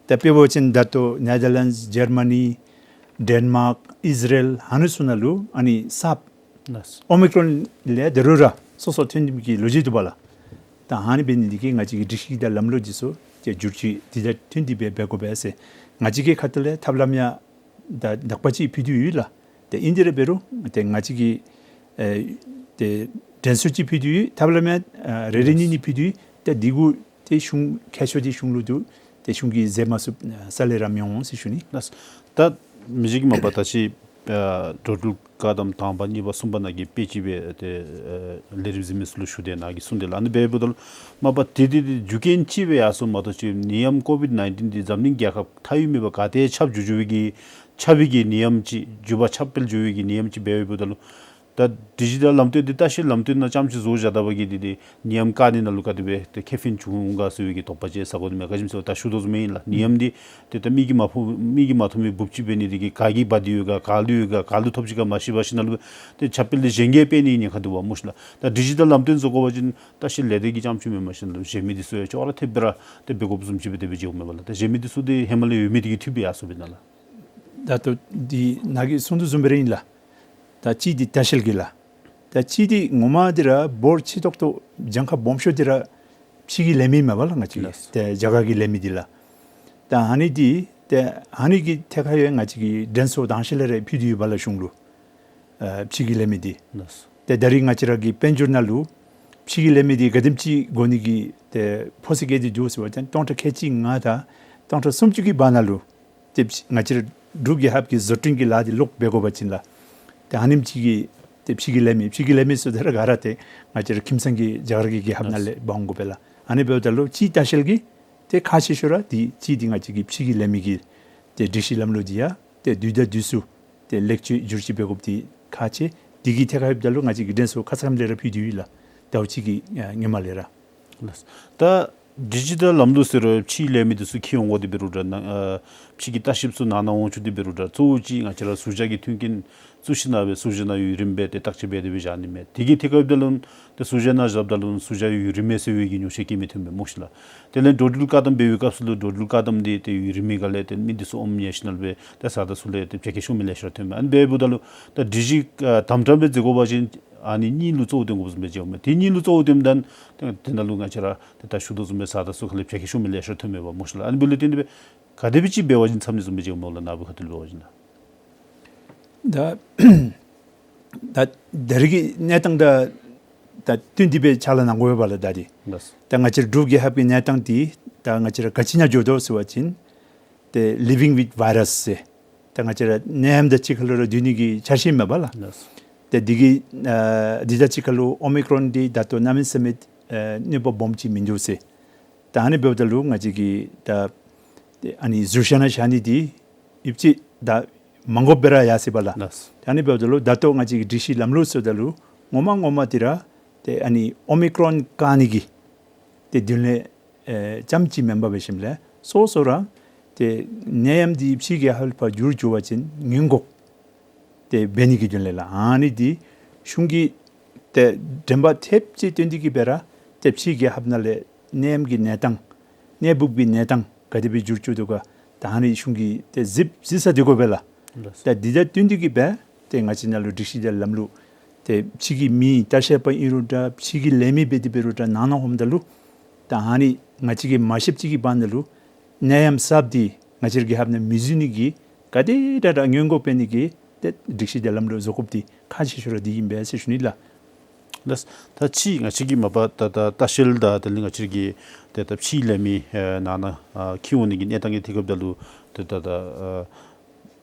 ད་དཔེ་འབད་བ་ཅིན་ད་ལྟོ་ནེ་དར་ལེནཌསི་ཇར་མ་ནི་ཌེན་མཱརཀ་ཨིས་ར་ཨེལ་ཨ་ནི་ཚུ་ནང་ལུ་ཨ་ནི་གསརཔ་ལགས། ཨོ་མི་ཀྲོན་ལས་ད་རུང་ར་སོ་སོ་ཐོན་ནི་གི་ལོ་རྒྱུས་འདུག་པ་ལགས། ད་ཨ་ནི་འབད་ནི་འདི་གིས་ང་བཅས་ཀྱི་སྒྲིག་གཞི་དང་ལམ་ལུགས་འདི་ཚུ་ཏེ་བསྒྱུར་བཅོས་འདི་དང་བསྟུན་ཏེ་སྦེ་འབད་དགོ་པས་ཟེར་ང་བཅས་ཀྱི་ཁ་ཐུག་ལས་ཐབས་ལམ་ཡང་ད་དག་པ་ཅིག་ཕུལ་ཏེ་ཡོད་ལགས། ཏེ་ཨིན་ཏེ་ར་འབད་རུང་ཏེ་ང་བཅས་ཀྱིས་ཨེ་ཏེ་དྲན་གསོ་ཅིག་ཕུལ་ཏེ་ཡོད། ཐབས་ལམ་ཡང་ཨ་རེ་རེ་གཉིས་གཉིས་ཕུལ་ཏེ་ཡོད། ཏེ་འདི་གུ་ཏེ་གཞུང་ཁྱད་ཆོས་འདི་གཞུང་ལུ་འདུག། ཏེ་གཞུང་གིས་མཛད་མ་ཚུགསཔ་ས་ལས་ར་མི་འོང་ཟེར་ཞུ་ནི། ལགས། ད་མི་རྗེ་གིས་མ་པ་ད་ཅི་ཨ་འགྲོ་འགྲུལ་བཀག་དམ་དང་པ་གཉིས་པ་གསུམ་པ་ནང་གི་དཔེ་ཅིག་སྦེ་ཏེ་ཨ་ལས་རིམ་གཟིགས་མི་ཚུ་ལུ་ཞུ་དེས། ནཱ་གིས་གསུངས་དེས་ལགས། ཨ་ནི་འབདཝ་ད་ལུ་མ་པ་དེ་དེ་དེ་རྒྱུ་རྐྱེན་ཅིག་སྦེ་ཡར་སོངམ་མ་གཏོགས་ཅིག་ནད་ཡམས་ཀོ་བིཌ་ནའིན་ཊིན་འདི་འཛམ་གླིང་རྒྱལ་ཁབ་མཐའ་དབུས་མེད་པར་ག་ཏེ་ཁྱབ་འགྱོ་འགྱོ་བའི་གི་ཁྱབ་པའི་གི་ནད་ཡམས་ཅིག་འགྱོ་བ་ཁྱབ་སྤེལ་འགྱོ་བའི་གི་ནད་ཡམས་ཅིག་འབདཝ་ད་ལུ་ད་དེ་ཅིག་ད་ལམ་སྟོན་འདི་ལྟ་བཤལ་ལམ་སྟོན་ནང་རྐྱངམ་ཅིག་བཟོ་བཞག་ད་པ་གིས་འདི་འདི་ནད་ཡམས་བཀག་ནི་ནང་ལུ་ག་དེ་སྦེ་ཏེ་ཁེ་ཕན་བྱུང་འོང་ག་ཟེར་བའི་གི་དོགས་པ་ཅིག་ཟ་དགོ་ནི་མས། ག་ཅི་སྨོ་ཟེར་བ་ད་ཞུ་དོ་བཟུམ་ཨིན་ལགས། ནད་ཡམས་འདི་ཏེ་ད་མིག་གིས་མ་ཕོག་མིག་གིས་མ་མཐོང་མི་འབུཔ་ཅིག་འབད་ནི་འདི་གིས་ག་གིས་འབག་སྟེ་ཡོད་ག་ག་ལུ་ཡོད་ག་ག་ལུ་ཐོབ་ཅི་ག་མ་ཤེས་པར་ཞིནམ་ལས་ཏེ་ཁྱབ་སྤེལ་འདི་གཞན་གྱིས་འབད་ནི་ཉེན་ཁ་འདུག་པ་སྨོ་ཤི་ལགས། ད་དེ་ཅིག་ད་ལམ་སྟོན་བཟོ་དགོ་པ་ཅིན་ལྟ་བཤལ་ལས་སྡེ་གིས་རྐྱངམ་ཅིག་མེན་པར་ཞིནམ་ལས་གཞན་མི་འདི་ཚུ་ཡང་ཅོག་ར་འཐདཔ་སྦེ་ར་ཏེ་འབད་དགོཔ་བཟུམ་ཅིག་སྦེ་དེ་སྦེ་མཇལཝ་མས་པ་ལགས། ད་གཞན་མི་འདི་ཚུ་འདི་ཧེ་མ་ལས་ཡོད་མི་འདི་གིས་འཐུས་སྦེ་ཡར་སོངམ་མེན་ན་ལགས། ད་ལྟོ་འདི་ནཱ་གིས་གསུངས་དོ་བཟུམ་སྦེ་ར་ཨིན་ལགས། ད་གཅིག་འདི་ལྟ་བཤལ་གྱི་ལགས། ད་གཅིག་འདི་ངོ་མ་འདི་ར་འབོར་ཆེ་ཏོག་ཏོ་གྱངས་ཁ་སྦོམ་ཤོས་འདི་ར་ཕྱི་གི་ལེན་མི་མས་པ་ལགས། ང་བཅས་ཀྱི་ལགས། ཏེ་རྒྱ་གར་གྱི་ལེན་མི་འདི་ལགས། ད་ཨ་ནི་འདི་ཏེ་ཨ་ནི་གི་ཐད་ཁར་ཡང་ང་བཅས་ཀྱིས་དྲན་གསོ་དང་ཤེས་ལས་ར་ཕུལ་ཏེ་ཡོད་པ་ལགས་གཞུང་ལུ། ཨ་ཕྱི་གི་ལེན་མི་འདི། ལགས། ཏེ་ད་རིས་ང་བཅས་ར་གི་དཔལ་འབྱོར་ནང་ལུ་ཕྱི་གི་ལེན་མི་འདི་ག་དེམ་ཅིག་དགོ་ནི་གི་ཏེ་ཕོ་སི་བཀལ་ཏེ་འདུག་ཟེར་བ་ཅིན་སྟོང་ཕྲག་ཁལ་གཅིག་ལྔ་དང་སྟོང་ཕྲག་སུམ་ཅུ་གི་བར་ན་ལུ་ཏེ་ང་བཅས་ར་འབྲུག་རྒྱལ་ཁབ་ཀྱི་བཟོ་སྐྲུན་གྱི་ལཱ་འདི་ལོག་འབད་དགོ་པ་ཅིན་ལགས། ཏེ་ཨ་ནེམ་ཅིག་གི་ཏེ་ཕྱི་གི་ལེན་མི་ཕྱི་གི་ལེན་མི་ཟེརཝ་ད་ར་ག་ར་ཏེ་ང་བཅས་ར་ཁྱིམ་ཚང་གི་རྒྱ་གར་གྱི་རྒྱལ་ཁབ་ནང་ལས་འབག་འོང་དགོ་པས་ལགས། ཨ་ནི་འབདཝ་ད་ལུ་ཅིག་ལྟ་བཤལ་གྱི་ཏེ་ཁག་ཆེ་ཤོས་ར་འདི་གཅིག་འདི་ང་བཅས་ཀྱི་ཕྱི་གི་ལས་མི་གི་ཏེ་སྒྲིག་གཞི་ལམ་ལུགས་འདི་ཡང་ཏེ་དུས་དང་དུས་སུ་ཏེ་ལེགས་བཅོས་བསྒྱུར་བཅོས་འབད་དགོཔ་འདི་ཁག་ཆེ། འདི་གི་ཐད་ཁར་འབདཝ་ད་ལུ་ང་བཅས་ཀྱིས་དྲན་གསོ་ཁ་ཙ་ཁ་ཉིནམ་ལས་ར་ཕུལ་ཏེ་ཡོད་ལགས། ཟླཝ་གཅིག་གི་ཨ་སྔོན་མ་ལས་ར། ལགས། ད་ཌི་ཇི་ཊལ་ལམ་ལུགས་ཟེར་རུང་ཕྱིའི་ལས་མི་འདི་ཚུ་འཁྱིད་འོང་དགོཔ་འདི་འབད་རུང་འདྲ་ནང་ཨ་ཕྱི་གི་ལྟ་བཤལཔ་ཚུ་ནང་ན་འོང་བཅུག་སྟེ་འབད་རུང་འདྲ་གཙོ་བོ་ཅིག་ང་བཅས་ར་ཟུར་བཞག་གི་མཐུན་རྐྱེན་བཙུགས་ཞིནམ་ལས་ཟུར་བཞག་ནང་ཡུན་རིངམོ་སྦེ་ཏེ་བརྟག་དཔྱད་འབད་དེ་སྦེ་བཞག་ནི་མས། དེ་གི་ཐད་ཁར་འབདཝ་ད་ལུ་ཏེ་ཟུར་བཞག་ནང་བཞགཔ་ད་ལུ་ཟུར་བཞག་ཡུན་རིངམོ་ཟེར་བའི་གི་ཉོགས་བཤད་ག་ནི་མིན་འཐོན་མས་སྨོ་ཤིག་ལགས། དེ་ལས་འགྲོ་འགྲུལ་བཀག་དམ་འབད་བའི་སྐབས་སུ་ལུ་འགྲོ་འགྲུལ་བཀག་དམ་འདི་ཏེ་ཡུན་རིངམོ་ག་ལས་ཏེ་མི་འདི་ཚུ་ཨོམ་ཉལ་ཞིནམ་ལས་སྦེ་ཏེ་ས་དང་ཚུ་ལས་ཏེ་བྱ་སྐྱེ་ཤོར་མི་ལེ་ཤ་ར་འཐོན་མས། ཨ་ནི་འབདཝ་ད་ལུ་ད་ཌི་ཇི་ཨ་དམ་དྲག་སྦེ་མཛད་དགོ་པ་ཅིན་ཨ་ནི་གཉིས་ལུ་གཙོ་བོ་བཏོན་དགོཔ་བཟུམ་སྦེ་མཇལཝ་མས། དེ་གཉིས་ལུ་གཙོ་བོ་བཏོནམ་ད་ཏེ་དེ་ནང་ལུ་ང་བཅས་ར་ཏེ་ད་ཞུ་དོ་བཟུམ་སྦེ་ས་དང་ཚུ་ཁ་ལས་བྱ་སྐྱེ་ཤོར་མི་ལེ་ཤ་ར་འཐོན་མས་པ་སྨོ་ཤིག་ལགས། ཨ་ནི་འབདཝ་ལས་བརྟེན་ཏེ་སྦེ་ག་དེ་སྦེ་ཅིག་འབད་བ་ཅིན་འཚམས་ནི་བཟུམ་སྦེ་མཇལཝ་སྨོ་ལགས། ནཱ་བུ་ཁ་ཐུག་ལས་འབད་བ་ཅིན་ལགས། ད་ད་ད་རེས་ཀྱི་གནས་སྟངས་དང་ད་བསྟུན་ཏེ་སྦེ་ཕྱག་ལཱ་གནང་དགོ་པས་ལགས། ད་འདི་ལགས། ད་ང་བཅས་འབྲུག་རྒྱལ་ཁབ་ཀྱི་གནས་སྟངས་འདི་ད་ང་བཅས་ར་ག་ཅི་ནང་འགྱོ་དོ་ཟེར་བ་ཅིན་ཏེ་living with virus ཟེར་ད་ང་བཅས་ར་ནད་ཡམས་དང་གཅིག་ཁར་ལུ་ར་སྡོད་ནི་གི་འཆར་གཞི་མས་པ་ལགས། ལགས། ཏེ་འདི་གི་ཨ་འདི་དང་གཅིག་ཁར་ལུ་ཨོ་མི་ཀྲོན་འདི་ད་ལྟོ་གནམ་མེད་ས་མེད་ཨ་གནོད་པ་སྦོམ་ཅིག་མིན་འདུག་ཟེར། ད་ཨ་ནི་འབདཝ་ད་ལུ་ང་བཅས་ཀྱིས་ད་ཏེ་ཨ་ནི་ཟུར་བཞག་ནང་བཞག་ནི་འདི་ཡོདཔ་ཅིག་ད་མ་དགོཔ་སྦེ་ར་ཡར་སོ་ཡི་པ་ལགས། ལགས། ད་ཨ་ནི་འབདཝ་ད་ལུ་ད་ལྟོ་ང་བཅས་ཀྱི་སྒྲིག་གཞི་ལམ་ལུགས་ཟེརཝ་ད་ལུ་ངོ་མ་ངོ་མ་འདི་ར་ཏེ་ཨ་ནི་ཨོ་མི་ཀྲོན་བཀག་ནི་གི་ཏེ་དོན་ལས་ཨེ་ཙམ་ཅིག་མེན་པར་འབད་ཞིནམ་ལས་སོ་སོ་ར་ཏེ་ནད་ཡམས་འདི་ཕྱི་རྒྱལ་ཁབ་ལུ་ཕར་འགྱུར་འགྱོ་བ་ཅིན་སྔོན་འགོག་ཏེ་འབད་ནི་གི་དོན་ལས་ལགས། ཨ་ནི་འདི་གཞུང་གིས་ཏེ་དྲན་པ་ཐེབས་ཅིག་བཏོན་ཏེ་གིས་སྦེ་ར་ཏེ་ཕྱི་རྒྱལ་ཁབ་ནང་ལས་ནད་ཡམས་ཀྱི་གནས་སྟངས་ནད་འབུཔ་ཀྱི་གནས་སྟངས་ག་དེ་སྦེ་འགྱུར་བཅུག་དོ་ག་ད་ཨ་ནི་གཞུང་གིས་ཏེ་གཟིགས་གཟིགས་ས་འདི་དགོ་པས་ལགས། ལགས། ད་འདི་དང་བསྟུན་ཏེ་གིས་སྦེ་ཏེ་ང་བཅས་ནང་ལུ་སྒྲིག་གཞི་དང་ལམ་ལུགས་ཏེ་ཕྱི་གི་མི་ལྟ་བཤལཔ་ཨིན་རུང་འདྲ་ཕྱི་གི་ལས་མི་འབད་དེ་འབད་རུང་འདྲ་ནང་ན་འོངམ་ད་ལུ་ད་ཨ་ནི་ང་བཅས་ཀྱིས་མ་ཤེསཔ་ཅིག་གི་བར་ན་ལུ་ནད་ཡམས་གསརཔ་འདི་ང་བཅས་ར་གི་ཧབ་ནང་མི་འཛུལ་ནི་གི་ག་དེ་དྲག་དྲག་སྔོན་འགོག་འབད་ནི་གི་ཏེ་སྒྲིག་གཞི་དང་ལམ་ལུགས་བཟོ་དགོཔ་འདི་ཁག་ཆེ་ཤོས་ར་འདི་ཨིན་པས་ཟེར་ཞུ་ནི་ལགས། ལགས། ད་ཕྱི་ང་བཅས་ཀྱིས་མ་པ་ད་ད་ལྟ་བཤལ་དང་དེ་ལས་ང་བཅས་ཀྱི་ཏེ་ད་ཕྱིའི་ལས་མི་ཨེ་ནང་ན་ཨ་འཁྱིད་འོང་ནི་གི་གནས་སྟངས་ཀྱི་ཐད་ཁར་འབདཝ་ད་ལུ་ཏེ་ད་ད་ཨ་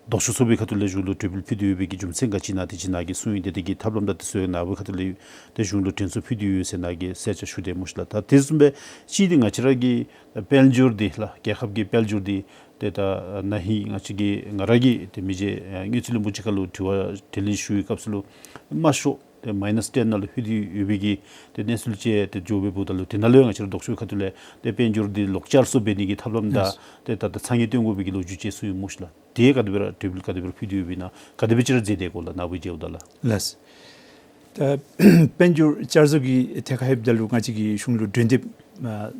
ལྡོག་ཕྱོགས་ཚུ་གི་ཁ་ཐུག་ལས་གཞུང་ལུ་གྲོས་འབུལ་ཕུལ་ཏེ་ཡོད་པའི་གི་རྒྱུ་མཚན་ག་ཅི་ཨིན་ན་དེ་ཅིག་ནཱ་གིས་གསུང་ཡི། ཏེ་དེ་གི་ཐབས་ལམ་དང་དེ་ཚུ་ཡང་ནཱ་བུ་ཁ་ཐུག་ལས་ཏེ་གཞུང་ལུ་དྲན་གསོ་ཕུལ་ཏེ་ཡོད་ཟེར་ནཱ་གིས་གསལ་ཆ་ཞུ་དེས་སྨོ་ཤིག་ལགས། ད་དེ་བཟུམ་སྦེ་ཕྱི་འདི་ང་བཅས་ར་གི་དཔལ་འབྱོར་འདི་ལགས་རྒྱལ་ཁབ་ཀྱི་དཔལ་འབྱོར་འདི་ཏེ་ད་ན་ཧིང་ང་བཅས་ཀྱིས་ང་ར་གིས་ཏེ་མི་རྗེ་ཨེ་དངུལ་རྩིས་བློན་པོ་ཅིག་ཁ་ལུ་དྲི་བ་དྲིས་ལན་ཞུ་བའི་སྐབས་སུ་ལུ་དམའ་ཤོས་ཏེ་མའི་ནཱས་ཊེན་ནང་ལུ་ལྷོད་དེ་ཡོད་པའི་གི་ཏེ་གནས་ཚུལ་ཅིག་ཏེ་འགྱོ་བའི་འབདཝ་ད་ལུ་དེ་ནང་ལུ་ཡང་ང་བཅས་ར་ལྡོག་ཕྱོགས་ཁ་ཐུག་ལས་ཏེ་དཔལ་འབྱོར་འདི་ལོག་བསྐྱར་གསོ་འབད་ནི་གི་ཐབས་ལམ་དང་ཏེ་ད་ད་ཚ་དངོས་བཏོན་དགོ་པའི་གི་ལོ་རྒྱུས་ཅིག་གསུངས་ཡི་སྨོ་ཤིག་ལགས། དེ་ག་དེ་སྦེ་ར་གྲོས་འབུལ་ག་དེ་སྦེ་ར་ཕུལ་ཏེ་ཡོདཔ་ཨིན་ན་ག་དེ་སྦེ་ཅིག་ར་མཛད་དེ་གོ་ལགས་ནཱ་བུ་མཇལཝ་ད་ལགས། ལགས། ད་དཔལ་འབྱོར་བསྐྱར་གསོ་གི་ཐད་ཁར་ལྷོདཔ་ད་ལུ་ང་བཅས་ཀྱིས་གཞུང་ལུ་གྲོས་འདེབས་ཨ་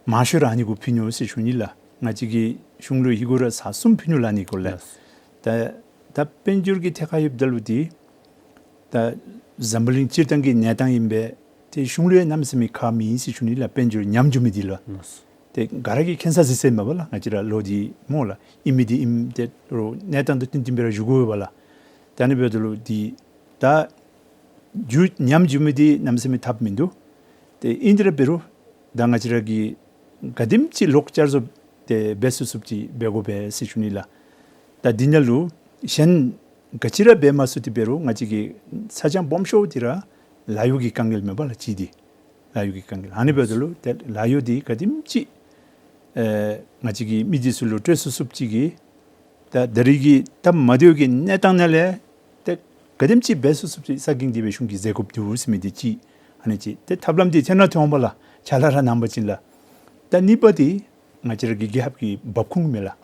མང་ཤོས་ར་ཨ་ནི་གུ་ཕུལ་ནུག་ཟེར་ཞུ་ནི་ལགས། ང་བཅས་ཀྱིས་གཞུང་ལུ་ཧིང་གུ་ར་ཚར་གསུམ་ཕུལ་ནུག་ལགས་ཨ་ནི་སྐོར་ལས། ལགས། ད་ད་དཔལ་འབྱོར་གྱི་ཐད་ཁར་ལྷོདཔ་ད་ལུ་འདི་ད་འཛམ་བུ་གླིང་སྤྱིར་བཏང་གི་གནས་སྟངས་ཨིན་པས། ཏེ་གཞུང་ལུ་ཡང་གནམ་མེད་ས་མེད་ཁག་མེད་ཟེར་ཞུ་ནི་ལགས། དཔལ་འབྱོར་ཉམས་འགྱོ་མི་འདི་ལགས། ལགས། ཏེ་ག་ར་གིས་མཁྱེན་ས་གཟིགས་ས་མས་པ་ལགས། ང་བཅས་ར་ལོ་འདི་སྨོ་ལགས་ཨིན་མི་འདི་ཨིནམ་ད་རུང་གནས་སྟངས་དང་བསྟུན་བསྟུན་སྦེ་ར་བཞུགས་དགོ་པས་ལགས། ད་ཨ་ནི་འབདཝ་ད་ལུ་འདི་ད་འགྱོ་ཉམས་འགྱོ་མི་འདི་གནམ་མེད་ས་མེད་ཐབས་མིན་འདུག། ཏེ་ཨིན་ཏེ་ར་འབད་རུང་ད་ང་བཅས་ར་གིས་ག་དེམ་ཅིག་ལོག་བསྐྱར་གསོ་ཏེ་འབད་ཚུགས་ཚུགསཔ་ཅིག་འབད་དགོ་པས་ཟེར་ཞུ་ནི་ལགས། ད་འདི་ནང་ལུ་གཞན་ག་ཅི་ར་འབད་མ་ཚུགས་ཏེ་འབད་རུང་ང་བཅས་ཀྱིས་ཚ་གྱང་སྦོམ་ཤོས་འདི་ར་ལཱ་གཡོག་གི་དཀའ་ངལ་མས་པ་ལགས་གཅིག་འདི། ལཱ་གཡོག་གི་དཀའ་ངལ། ཨ་ནི་འབདཝ་ད་ལུ་ཏེ་ལཱ་གཡོག་འདི་ག་དེམ་ཅིག་ཨེ་ང་བཅས་ཀྱིས་མི་འདི་ཚུ་ལུ་སྤྲོད་ཚུགས་ཚུགསཔ་ཅིག་གིས་ད་ད་རེས་ཀྱི་སྟབས་མ་བདེཝ་གི་གནས་སྟངས་ནང་ལས་ཏེ་ག་དེམ་ཅིག་འབད་ཚུགས་ཚུགསཔ་ཅིག་ས་གིང་འདི་སྦེ་གཞུང་གིས་མཛད་དགོཔ་འདུག་ཟེར་མི་འདི་གཅིག། ཨ་ནི་གཅིག་ཏེ་ཐབས་ལམ་འདི་ཐོན་ར་ཐོན་འོང་པ་ལགས། ཕྱག་ལཱ་ར་གནང་པ་ཅིན་ལགས། ད་གཉིས་པ་འདི་ང་བཅས་ར་གི་རྒྱལ་ཁབ་ཀྱི་འབབ་ཁུངས་མས་ལགས།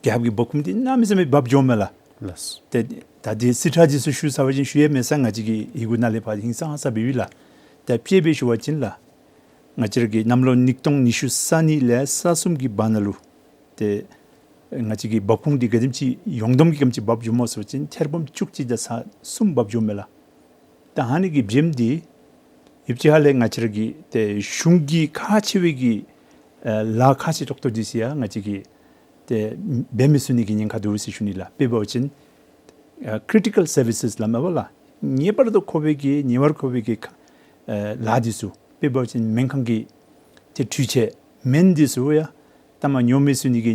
རྒྱལ་ཁབ་ཀྱི་འབབ་ཁུངས་འདི་གནམ་མེད་ས་མེད་འབབ་འགྱོཝ་མས་ལགས། ལགས། ཏེ་ད་འདི་རྩིས་ཁྲ་འདི་ཚུ་ཞུ་ཚར་བ་ཅིན་ཞུ་ཡང་མེད་ས་ང་བཅས་ཀྱི་ཧིང་གུ་ནང་ལས་ཕར་ཧིང་སངས་ས་སྦེ་ཡོད་ལགས། ད་དཔྱེ་སྦེ་ཞུ་བ་ཅིན་ལགས། ང་བཅས་ར་གི་གནམ་ལོ་ཉིས་སྟོང་ཉི་ཤུ་རྩ་གཉིས་ལས་རྩ་གསུམ་གྱི་བར་ན་ལུ་ཏེ་ང་བཅས་ཀྱི་འབབ་ཁུངས་འདི་ག་དེམ་ཅིག་ཡོངས་བསྡོམས་ཀྱིས་ག་དེམ་ཅིག་འབབ་འགྱོཝ་སྨོ་ཟེར་བ་ཅིན་ཐེར་འབུམ་བཅུ་གཅིག་དང་ཚག་གསུམ་འབབ་འགྱོཝ་མས་ལགས། ད་ཨ་ནི་གི་བྱེམ་འདི་ཡོདཔ་ཅིག་ཧ་ལས་ང་བཅས་ར་གི་ཏེ་གཞུང་གི་ཁག་ཆེ་བའི་གི་ཨེ་ལཱ་ཁག་ཆེ་ཏོག་ཏོ་འདི་ཚུ་ཡང་ང་བཅས་ཀྱིས་ཏེ་འབད་མི་ཚུགས་ནི་གི་ཉེན་ཁ་འདུག་ཟེར་ཞུ་ནི་ལགས། དཔེ་འབད་བ་ཅིན་ཨེ་ཀི་རི་ཊི་ཀལ་སར་བི་སེས་སླབ་མས་པ་ལགས། ངེས་པར་དུ་མཁོ་བའི་གི་ངེས་པར་མཁོ་བའི་གི་ཁ་ཨེ་ལཱ་འདི་ཚུ་དཔེ་འབད་བ་ཅིན་སྨན་ཁང་གི་ཏེ་འཕྲུལ་ཆས་སྨན་འདི་ཚུ་ཡང་ལྟ་མ་ཉོ་མི་ཚུགས་ནི་གི་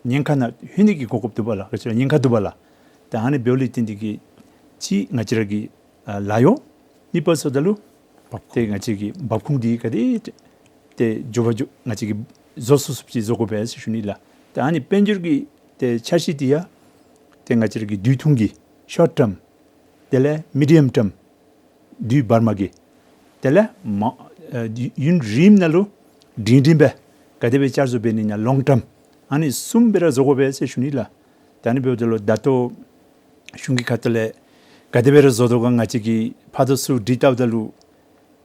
ཉེན་ཁ་ནང་ལྷོད་ནི་གི་གོ་སྐབས་འདུག་པ་ལགས། ག་ཅི་ལགས་ཉེན་ཁ་འདུག་པ་ལགས། ད་ཨ་ནི་འབདཝ་ལས་བརྟེན་ཏེ་གིས་གཅིག་ང་བཅས་ར་གི་ཨ་ལཱ་གཡོག། གཉིས་པ་ཟེརཝ་ད་ལུ་འབབ་ཁུངས་ཏེ་ང་བཅས་ཀྱི་འབབ་ཁུངས་འདི་ག་དེ་ ཏེ་མགྱོགས་པ་མགྱོགས་ང་བཅས་ཀྱིས་བཟོ་ཚུགས་ཚུགསཔ་ཅིག་བཟོ་དགོ་པས་ཟེར་ཞུ་ནི་ལགས། ཏེ་ཨ་ནི་དཔལ་འབྱོར་གྱི་ཏེ་འཆར་གཞི་འདི་ཡང་ཏེ་ང་བཅས་ར་གི་དུས་ཐུང་གི་ཤོརཊ་ཊརམ་དེ་ལས་མི་ཌི་ཡམ་ཊརམ་དུས་བར་མ་གི་དེ་ལས་མ་ཨ་ཡུན་རིངམོ་ནང་ལུ་སྒྲིང་སྒྲིང་སྦེ་ག་དེ་སྦེ་བསྐྱར་བཟོ་འབད་ནི་ཨིན་ན་ལོང་ཊརམ། ཨ་ནི་གསུམ་སྦེ་ར་བཟོ་དགོ་པས་ཟེར་ཞུ་ནི་ལགས། ད་ཨ་ནི་འབདཝ་ད་ལུ་ད་ལྟོ་གཞུང་གི་ཁ་ཐུག་ལས་ག་དེ་སྦེ་ར་བཟོ་དོ་ག་ང་བཅས་ཀྱིས་ཕར་དང་ཚུར་དྲི་བལྟཝ་ད་ལུ་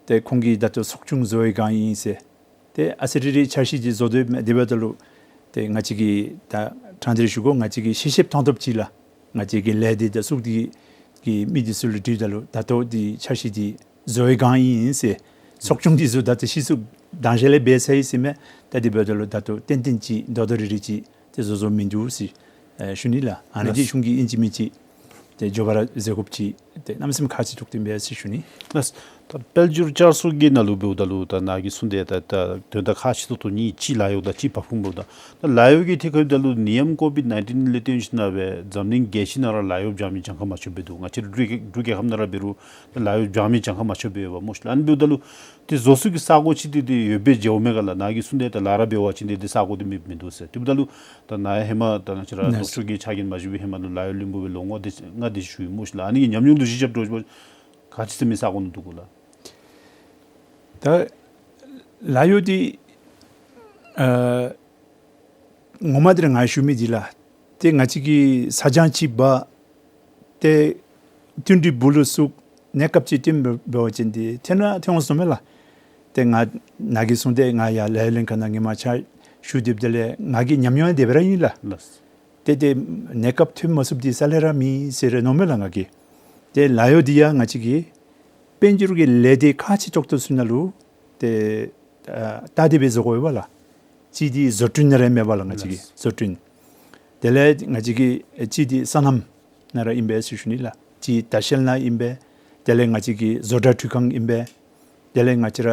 ཏེ་ཁོང་གིས་ད་ལྟོ་ཚོགས་ཆུང་བཟོ་བའི་བསྒང་ཨིན་ཟེར། ཏེ་ཨ་ཙི་རེ་རེ་འཆར་གཞི་འདི་བཟོ་དོ་མས། དེ་འབདཝ་ད་ལུ་ཏེ་ང་བཅས་ཀྱིས་ད་ཕྲང་སྟེ་ར་ཞུ་དགོ། ང་བཅས་ཀྱིས་ཤེས་ཤེསཔ་མཐོང་ཐོབ་ཅིག་ལགས། ང་བཅས་ཀྱི་ལས་སྡེ་དང་ཚོགས་སྡེ་གི་མི་འདི་ཚུ་ལུ་དྲིཝ་ད་ལུ་ད་ལྟོ་འདི་འཆར་གཞི་འདི་བཟོ་བའི་བསྒང་ཨིན་ཟེར། ཚོགས་ཆུང་འདི་ཚུ་ད་ལྟོ་ཤེས་ཚུགས་དང་ཞལ་ལས་འབད་ཚར་ཡི་ཟེར་མས། ད་དེ་འབདཝ་ད་ལུ་ད་ལྟོ་ཏན་ཏན་ཅིག་རྡོག་རྡོག་རིལ་རིལ་ཅིག་ཏེ་བཟོ་བཟོཝ་མིན་འདུག་ཟེར་ཨེ་ཞུ་ནི་ལགས། ཨ་ནི་འདི་ལགས། གཞུང་གིས་ཨིན་ཅི་མིན་ཅི་ཏེ་མགྱོགས་པ་ར་མཛད་དགོཔ་ཅིག་ཏེ་གནམ་མེད་ས་མེད་ཁག་ཆེ་ཏོག་ཏོ་ཨིན་པས་ཟེར་ཞུ་ནི། ལགས། ད་དཔལ་འབྱོར་བསྐྱར་གསོ་གི་ནང་ལུ་འབདཝ་ད་ལུ་ད་ནཱ་གིས་གསུངས་ཏེ་ད་ད་དོན་དག་ཁག་ཆེ་ཏོག་ཏོ་གཉིས་གཅིག་ལཱ་གཡོག་དང་གཅིག་འབབ་ཁུངས་འབདཝ་ད། ད་ལཱ་གཡོག་གི་ཐད་ཁར་འབདཝ་ད་ལུ་ནད་ཡམས་ཀོ་བིཌ་ནའིན་ཊིན་ལས་བརྟེན་ཞིནམ་ལས་འཛམ་གླིང་རྒྱལ་སྤྱི་ནང་ར་ལཱ་གཡོག་རྐྱབ་མི་གྱངས་ཁ་མང་ཤོས་སྦེ་འདུག། ང་བཅས་ར་འབྲུག་རྒྱལ་འབྲུག་རྒྱལ་ཁབ་ནང་ར་འབད་རུང་ད་ལཱ་གཡོག་རྐྱབ་མི་གྱངས་ཁ་མང་ཤོས་སྦེ་ཡོདཔ་སྨོ་ཤིག་ལགས། ཨ་ནི་འབདཝ་ད་ལུ་ཏེ་བཟོ་ཚུགས་ཀྱི་ས་གོ་ཅིག་འདི་ཏེ་ཡོདཔ་སྦེ་མཇལཝ་མས་ག་ལགས། ནཱ་གིས་གསུངས་ཏེ་ད་ལཱ་ར་འབད་བ་ཅིན་ཏེ་ཏེ་ས་གོ་འདི་མེདཔ་མིན་འདུག་ཟེར། དེ་འབདཝ་ད་ལུ་ད་ནཱ་ཧེ་མ་ད་ང་བཅས་ར་ལགས། ནུབ་ཕྱོགས་ཀྱི་ཕྱག་འགན་མ་བཞེས་པའི་ཧེ་མ་ལུ་ལཱ་གཡོག་བློན་པོ་སྦེ་ལོ་ངོ་དེ་ལྔ་དེ་ཅིག་ཞུ་ཡི་སྨོ་ཤིག་ལགས། ཨ་ནི་གི་ཉམས་མྱོང་འདི་གཞི་རྐྱབ་འདྲཝ་ཅིན་ག་ཅི་ཟེར་མི་ས་གོ་ནང་འདུག་གོ་ལགས། ད་ལཱ་གཡོག་འདི་ཨ་ངོ་མ་འདི་ར་ང་ཞུ་མི་འདི་ལགས། ཏེ་ང་བཅས་ཀྱིས་ས་གྱང་ཅིག་འབག་ཏེ་བསྟུན་གྲོས་སྦུག་ལུ་བཙུགས་གནས་སྐབས་ཅིག་བསྟུན་འབད་བ་ཅིན་ཏེ་ཐོན་ར་ཐོན་འོང་ཟེར་མས་ལགས། ཏེ་ང་ནཱ་གིས་གསུངས་ཏེ་ང་ཡར་ལཱ་གཡོག་ལྷན་ཁག་ནང་ཧེ་མ་ཕྱག་ཞུ་སྡོདཔ་ད་ལས་ང་གི་ཉམས་མྱོང་དེ་སྦེ་ར་ཨིན་ལགས། ལགས། ཏེ་ཏེ་གནས་སྐབས་ཐོན་མ་ཚུགསཔ་འདི་རྩ་ལས་ར་མེད་ཟེར་ར་མནོཝ་མས་ལགས་ང་གིས། ཏེ་ལཱ་གཡོག་འདི་ཡང་ང་བཅས་ཀྱི་དཔལ་འབྱོར་གྱི་ལས་སྡེ་ཁག་ཆེ་ཏོག་ཏོ་ཚུ་ནང་ལུ་ཏེ་ཨ་ད་དེ་སྦེ་བཟོ་དགོ་པས་ལགས། གཅིག་འདི་བཟོ་སྐྲུན་ནང་ར་ཨིན་པས་ལགས་ང་བཅས་ཀྱི། ལགས། བཟོ་སྐྲུན། དེ་ལས་ང་བཅས་ཀྱི་ཨེ་གཅིག་འདི་སོ་ནམ་ནང་ར་ཨིན་པས་ཟེར་ཞུ་ནི་ལགས། གཅིག་དར་ཤིང་ནང་ཨིན་པས། དེ་ལས་ང་བཅས་ཀྱི་བཟོ་གྲྭ་འཕྲུལ་ཁང་ཨིན་པས། དེ་ལས་ང་བཅས་ར་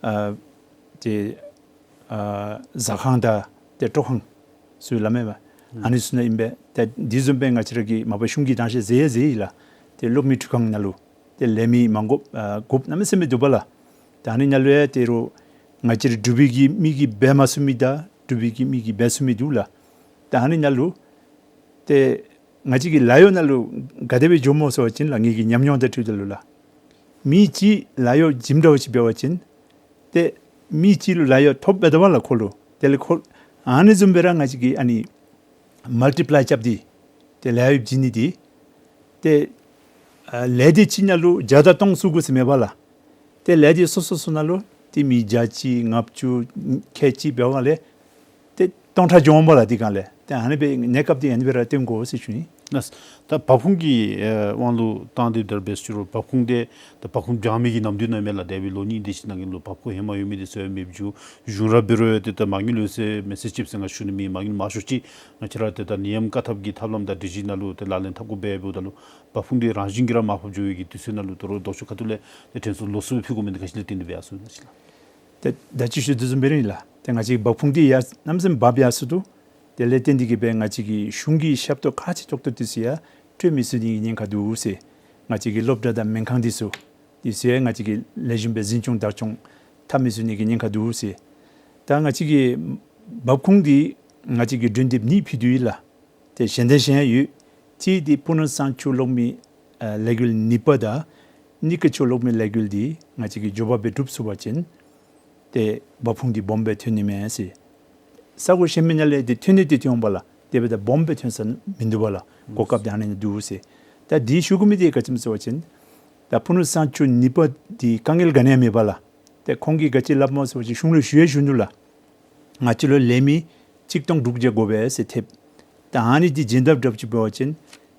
ཨ་ཏེ་ཨ་ཟ་ཁང་དང་ཏེ་སྤྲོ་ཁང་ཚུ་ལགས་མེན་པ། ཨ་ནི་ཚུ་ནང་ཨིན་པས། ཏེ་འདི་བཟུམ་སྦེ་ང་བཅས་ར་གི་མ་པ་གཞུང་གིས་དང་ཞལ་མཛད་ཡང་མཛད་ཡི་ལགས། ཏེ་གློག་མེ་འཕྲུལ་ཁང་ནང་ལུ་ཏེ་ལས་མི་མ་དགོཔ་ཨ་དགོཔ་གནམ་མེད་ས་མེད་འདུག་པ་ལགས། ད་ཨ་ནི་ནང་ལུ་ཡང་ཏེ་རོགས་ང་བཅས་ར་འབྲུག་པའི་གི་མི་གིས་འབད་མ་ཚུགས་མི་དང་འབྲུག་པའི་གི་མི་གིས་འབད་ཚུགས་མི་འདུག་ལགས། ད་ཨ་ནི་ནང་ལུ་ཏེ་ང་བཅས་ཀྱི་ལཱ་གཡོག་ནང་ལུ་ག་དེ་སྦེ་འགྱོཝ་སྨོ་ཟེར་བ་ཅིན་ལགས་ངེ་གི་ཉམས་མྱོང་དང་འཁྲིལཝ་ད་ལུ་ལགས། མི་གཅིག་ལཱ་གཡོག་བྱིནམ་འདྲཝ་ཅིག་འབད་བ་ཅིན་ཏེ་མི་གཅིག་ལུ་ལཱ་གཡོག་ཐོབ་འབདཝ་ད་པ་ལགས་ཁོ་ལུ། དེ་ལས་ཁོ་ཨ་ནི་བཟུམ་སྦེ་ར་ང་བཅས་ཀྱིས་ཨ་ནི་མལ་ཊི་པ་ལའི་རྐྱབ་སྟེ་ཏེ་ལཱ་གཡོག་བྱིན་ནི་འདི་ཏེ་ཨ་ལས་སྡེ་གཅིག་ནང་ལུ་བརྒྱ་དང་སྟོང་ཚུད་དགོ་ཟེར་མེད་པ་ལགས། ཏེ་ལས་སྡེ་སོ་སོ་སོ་ནང་ལུ་ཏེ་མི་བརྒྱ་ཅིག་ལྔ་བཅུ་ཁལ་གཅིག་འབད་བ་ལས་ཏེ་སྟོང་ཕྲག་འགྱོ་འོང་པ་ལགས་དེ་སྒང་ལས། ཏེ་ཨ་ནི་སྦེ་གནས་སྐབས་འདི་ཨ་ནི་སྦེ་ར་སྟོན་དགོ་ཟེར་ཞུ་ནི། ལགས། ད་འབབ་ཁུངས་ཀྱི་ཨེ་དབང་ལུ་བཏང་སྟེ་དེ་འབད་ཞུ་རུང་འབབ་ཁུངས་འདི་ད་འབབ་ཁུངས་འགྱངས་མི་གི་ནམ་དུས་ནང་མས་ལགས། འདས་པའི་ལོ་གཉིས་དེ་ཅིག་ནང་གི་ལུ་འབབ་ཁུངས་ཧེ་མ་ཡོད་མི་འདི་ཚུ་ཡང་མེདཔ་འགྱོ། གཞུང་ར་འབད་རུང་ཡང་ཏེ་ད་མ་དངུལ་ཡོད་ཟེར་མི་སེར་ཅིག་ཟེར་ང་ཞུ་ནི་མེད། མ་དངུལ་མང་ཤོས་ཅིག་ང་བཅས་ར་ཏེ་ད་ནད་ཡམས་བཀག་ཐབས་ཀྱི་ཐབས་ལམ་དང་སྒྲིག་གཞི་ནང་ལུ་ཏེ་ལག་ལེན་འཐབ་དགོཔ་སྦེ་འབདཝ་ད་ལུ་འབབ་ཁུངས་འདི་རང་བཞིན་གྱིས་ར་མར་ཕབ་འགྱོ་བའི་གི་དུས་ཚོད་ནང་ལུ་དོ་རུང་ལྡོག་ཕྱོགས་ཁ་ཐུག་ལས་ཏེ་དྲན་གསོ་ལོགས་སུ་ཕུལ་དགོ་མི་འདི་ག་ཅི་ལས་བརྟེན་ཏེ་འབད་ཡར་སོང་ན་ཅིག་ལགས། ཏེ་ད་ཅི་ཞུ་དོ་བཟུམ་སྦེ་ར་ཨིན་ལགས། ཏེ་ང་བཅས་འབབ་ཁུངས་འདི་ཡང་གནམ་མེད་ས་མེད་འབབ་ཡར་སོང་འདུག། དེ་ལས་བརྟེན་ཏེ་གིས་སྦེ་ང་བཅས་ཀྱི་གཞུང་གི་ཞབས་ཏོག་ཁག་ཆེ་ཏོག་ཏོ་འདི་ཚུ་ཡང་སྤྲོད་མི་ཚུགས་ནི་གི་ཉེན་ཁ་འདུག་ཟེར། ང་བཅས་ཀྱི་སློབ་གྲྭ་དང་སྨན་ཁང་འདི་ཚུ་འདི་ཚུ་ཡང་ང་བཅས་ཀྱིས་ལེགས་ཤོམ་སྦེ་འཛིན་སྐྱོང་བདག་སྐྱོང་འཐབ་མི་ཚུགས་ནི་གི་ཉེན་ཁ་འདུག་ཟེར། ད་ང་བཅས་ཀྱི་འབབ་ཁུངས་འདི་ང་བཅས་ཀྱིས་གྲོས་འདེབས་གཉིས་ཕུལ་དོ་ཡོད་ལགས། ཏེ་གཞན་དང་གཞན་ཡང་ཡོད། གཅིག་འདི་སྤུ་ན་གཙང་ཆུ་གློག་མེ་ཨ་ལས་འགུལ་གཉིས་པ་དང་གཉིས་ཀ་ཆུ་གློག་མེ་ལས་འགུལ་འདི་ང་བཅས་ཀྱིས་མགྱོགས་པ་སྦེ་གྲུབ་ཚུགས་པ་ཅིན་ཏེ་འབབ་ཁུངས་འདི་སྦོམ་སྦེ་ཐོན་ནི་མས་ཟེར། ས་གོ་གཞན་མི་ནང་ལས་འདི་ཐོན་ནི་འདི་ཐོན་འོང་པ་ལགས། དེ་འབདཝ་ད་སྦོམ་སྦེ་ཐོན་ས་མིན་འདུག་པ་ལགས། གོ་སྐབས་འདི་ཨ་ནི་ནང་འདུག་ཟེར། ད་འདི་ཞུ་དགོ་མི་འདི་ག་ཅི་སྨོ་ཟེར་བ་ཅིན་ད་སྤུ་ན་གཙང་ཆུ་གཉིས་པ་འདི་དཀའ་ངལ་ག་ནི་ཡང་མེད་པ་ལགས། ཏེ་ཁོང་གིས་ག་ཅི་སླབ་སྨོ་ཟེར་བ་ཅིན་གཞུང་ལུ་ཞུ་ཡང་ཞུ་ནུག་ལགས། ང་བཅས་ལུ་ལས་མི་གཅིག་སྟོང་དྲུག་བརྒྱ་དགོ་པས་ཟེར་ཐེབས། ད་ཨ་ནི་འདི་བྱིན་དཔ་འདྲཝ་ཅིག་འབད་བ་ཅིན་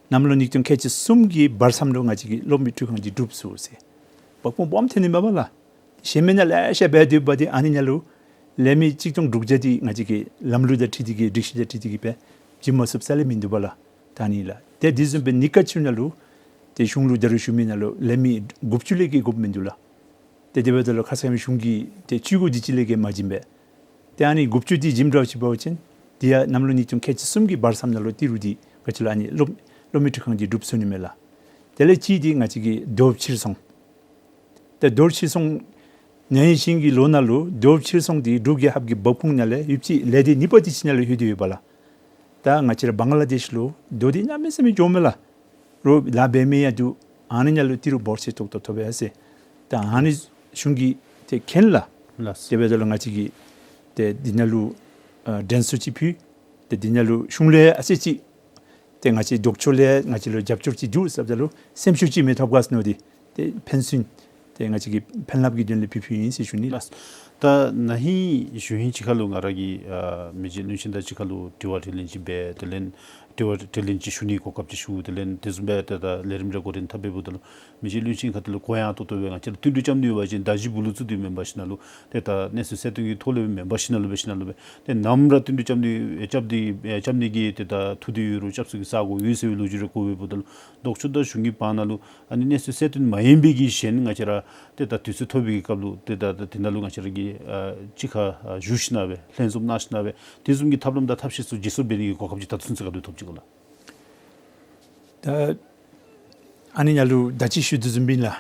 གནམ་ལོ་ཉིས་སྟོང་ཁལ་གཅིག་གསུམ་གྱི་བར་མཚམས་ལུ་ང་བཅས་ཀྱི་གློག་མེ་འཕྲུལ་ཁང་འདི་གྲུབ་ཚུགས་ཟེར། འབབ་ཁུངས་སྦོམ་ཐོན་ནི་མས་པ་ལགས། གཞན་མི་ནང་ལེ་ཤ་འབད་སྡོདཔ་འདི་ཨ་ནི་ནང་ལུ་ལས་མི་གཅིག་སྟོང་དྲུག་བརྒྱ་འདི་ང་བཅས་ཀྱི་ལམ་ལུགས་དང་འཁྲིལ་ཏེ་གིས་སྒྲིག་གཞི་དང་འཁྲིལ་ཏེ་གིས་སྦེ་བྱིན་མ་ཚུགསཔ་རྩ་ལས་མིན་འདུག་པ་ལགས། ད་ཨ་ནི་ལགས། ཏེ་འདི་བཟུམ་སྦེ་གཉིས་ཀ་ཆུ་ནང་ལུ་ཏེ་གཞུང་ལུ་ད་རུང་ཞུ་མི་ནང་ལུ་ལས་མི་དགུ་བཅུ་ལས་བརྒལ་དགོཔ་མིན་འདུག་ལགས། ཏེ་དེ་འབདཝ་ད་ལུ་ཁ་ཙ་ཁ་ཉིནམ་གཞུང་གིས་ཏེ་བཅུ་དགུ་དེ་ཅིག་ལས་བརྒལ་མ་བྱིན་པས། ཏེ་ཨ་ནི་དགུ་བཅུ་འདི་བྱིནམ་འདྲཝ་ཅིག་འབད་བ་ཅིན་འདི་ཡང་གནམ་ལོ་ཉིས་སྟོང་ཁལ་གཅིག་གསུམ་གྱི་བར་མཚམས་ནང་ལུ་ཏི་རུ་འདི་ག་ཅི་ལོ་ཨ་ནི་གློག་གློག་མེ་འཕྲུལ་ཁང་འདི་གྲུབ་ཚུགས་ནི་མས་ལགས། དེ་ལས་གཅིག་འདི་ང་བཅས་ཀྱི་རྡོ་ཕྱིར་ཚོང་། ཏེ་རྡོ་ཕྱིར་ཚོང་ ན་ཧིང་ཞིང་གི་ལོ་ནང་ལུ་རྡོ་ཕྱིར་ཚོང་འདི་འབྲུག་རྒྱལ་ཁབ་ཀྱི་འབབ་ཁུངས་ནང་ལས་ཡོདཔ་ཅིག་ལས་སྡེ་གཉིས་པ་དེ་ཅིག་ནང་ལུ་ལྷོད་དེ་ཡོདཔ་ལགས། ད་ང་བཅས་ར་བང་ལ་དེཤ་ལུ་རྡོ་འདི་གནམ་མེད་ས་མེད་འགྱོཝ་མས་ལགས། རོགས་ལཱ་འབད་མི་ཡང་འདུག། ཨ་ནི་ནང་ལུ་ཏི་རུ་འབོར་ཆེ་ཏོག་ཏོ་ཐོབ་ཡི་ཟེར། ད་ཨ་ནི་གཞུང་གིས་ཏེ་མཁྱེན་ལགས། ལགས། དེ་འབདཝ་ད་ལུ་ང་བཅས་ཀྱིས་ཏེ་འདི་ནང་ལུ་ཨ་དྲན་གསོ་ཅིག་ཕུལ། ཏེ་འདི་ནང་ལུ་གཞུང་ལས་ཨ་ཙི་ཅིག་ཏེ་ང་བཅས་ལྡོག་ཕྱོགས་ལས་ང་བཅས་ལུ་རྒྱབ་སྐྱོར་ཅིག་འདུག་ཟེརཝ་ད་ལུ་སེམས་ཤུགས་ཅིག་མི་ཐོབ་ག་ཟེར་མནོ་སྟེ་ཏེ་ཕན་ཚུན་ཏེ་ང་བཅས་ཀྱིས་ཕན་རླབས་ཀྱི་དོན་ལས་ཕུལ་ཕུལཝ་ཨིན་ཟེར་ཞུ་ནི་ལགས། ད་ན་ཧིང་གཞེས་ཧིང་ཅིག་ཁར་ལུ་ང་ར་གིས་ཨ་མི་རྗེ་བློན་ཆེན་དང་གཅིག་ཁར་ལུ་དྲི་བ་དྲིས་ལན་ཅིག་འབད། དེ་ལས་དྲི་བ་དྲིས་ལན་ཅིག་ཞུ་ནིའི་གོ་སྐབས་ཅིག་ཞུ། དེ་ལས་དེ་བཟུམ་སྦེ་ཏེ་ད་ལས་རིམ་རེ་འགོ་འདྲེན་འཐབ་འབདཝ་ད་ལུ་མི་རྗེ་བློན་ཆེན་ཁ་ཐུག་ལས་གུ་ཡངས་ཏོག་ཏོ་སྦེ་ང་བཅས་ལུ་བསྟུན་གྲོས་རྐྱབ་ནི་ཡོད་པ་ཅིན་ད་ཅི་སྦུག་ལུ་བཙུགས་ཏེ་མེན་པར་ཞིནམ་ལས་ཏེ་ད་གནས་ཚུལ་གསལ་སྟོན་གྱི་ཐོག་ལས་སྦེ་མེན་པར་ཞིནམ་ལས་སྦེ་ཏེ་ནམ་ར་བསྟུན་གྲོས་རྐྱབ་ནི་རྐྱབ་སྟེ་རྐྱབ་ནི་གི་ཏེ་ད་ཐུགས་འདོད་ཡོད་རུང་རྐྱབ་ཚུགས་ཀྱི་ས་གོ་ཡོད་ཟེར་བའི་ལོ་རྒྱུས་རེ་གོཝ་འབདཝ་ད་ལུ་ལྡོག་ཕྱོགས་དང་གཞུང་གི་བར་ན་ལུ་ཨ་ནི་གནས་ཚུལ་གསལ་སྟོན་མ་ཡིན་པའི་གི་གཞན་ང་བཅས་ར་ཏེ་ད་དུས་ཚོད་ཐོབ་པའི་གི་སྐབས་ལུ་ཏེ་ད་ད་དེ་ནང་ལུ་ང་བཅས་ར་གིས་ཨ་གཅིག་ཁར་ཨ་བཞུགས་ཞིནམ་ལས་ལྷན་འཛོམས་གནང་ཞིནམ་ལས་དེ་བཟུམ་གྱི་ཐབས་ལམ་དང་ཐབས་ཤེས་ཚུ་བརྗེ་སོར་འབད་ནི་གི་གོ་སྐབས་ཅིག་ད་ལྟོ་ཚུན་ཚོད་ཁ་ཐུག་ཐོབ་ཅི་ག་ལགས། ད་ཨ་ནི་ནང་ལུ་ད་ཅི་ཞུ་དོ་བཟུམ་སྦེ་ཨིན་ལགས།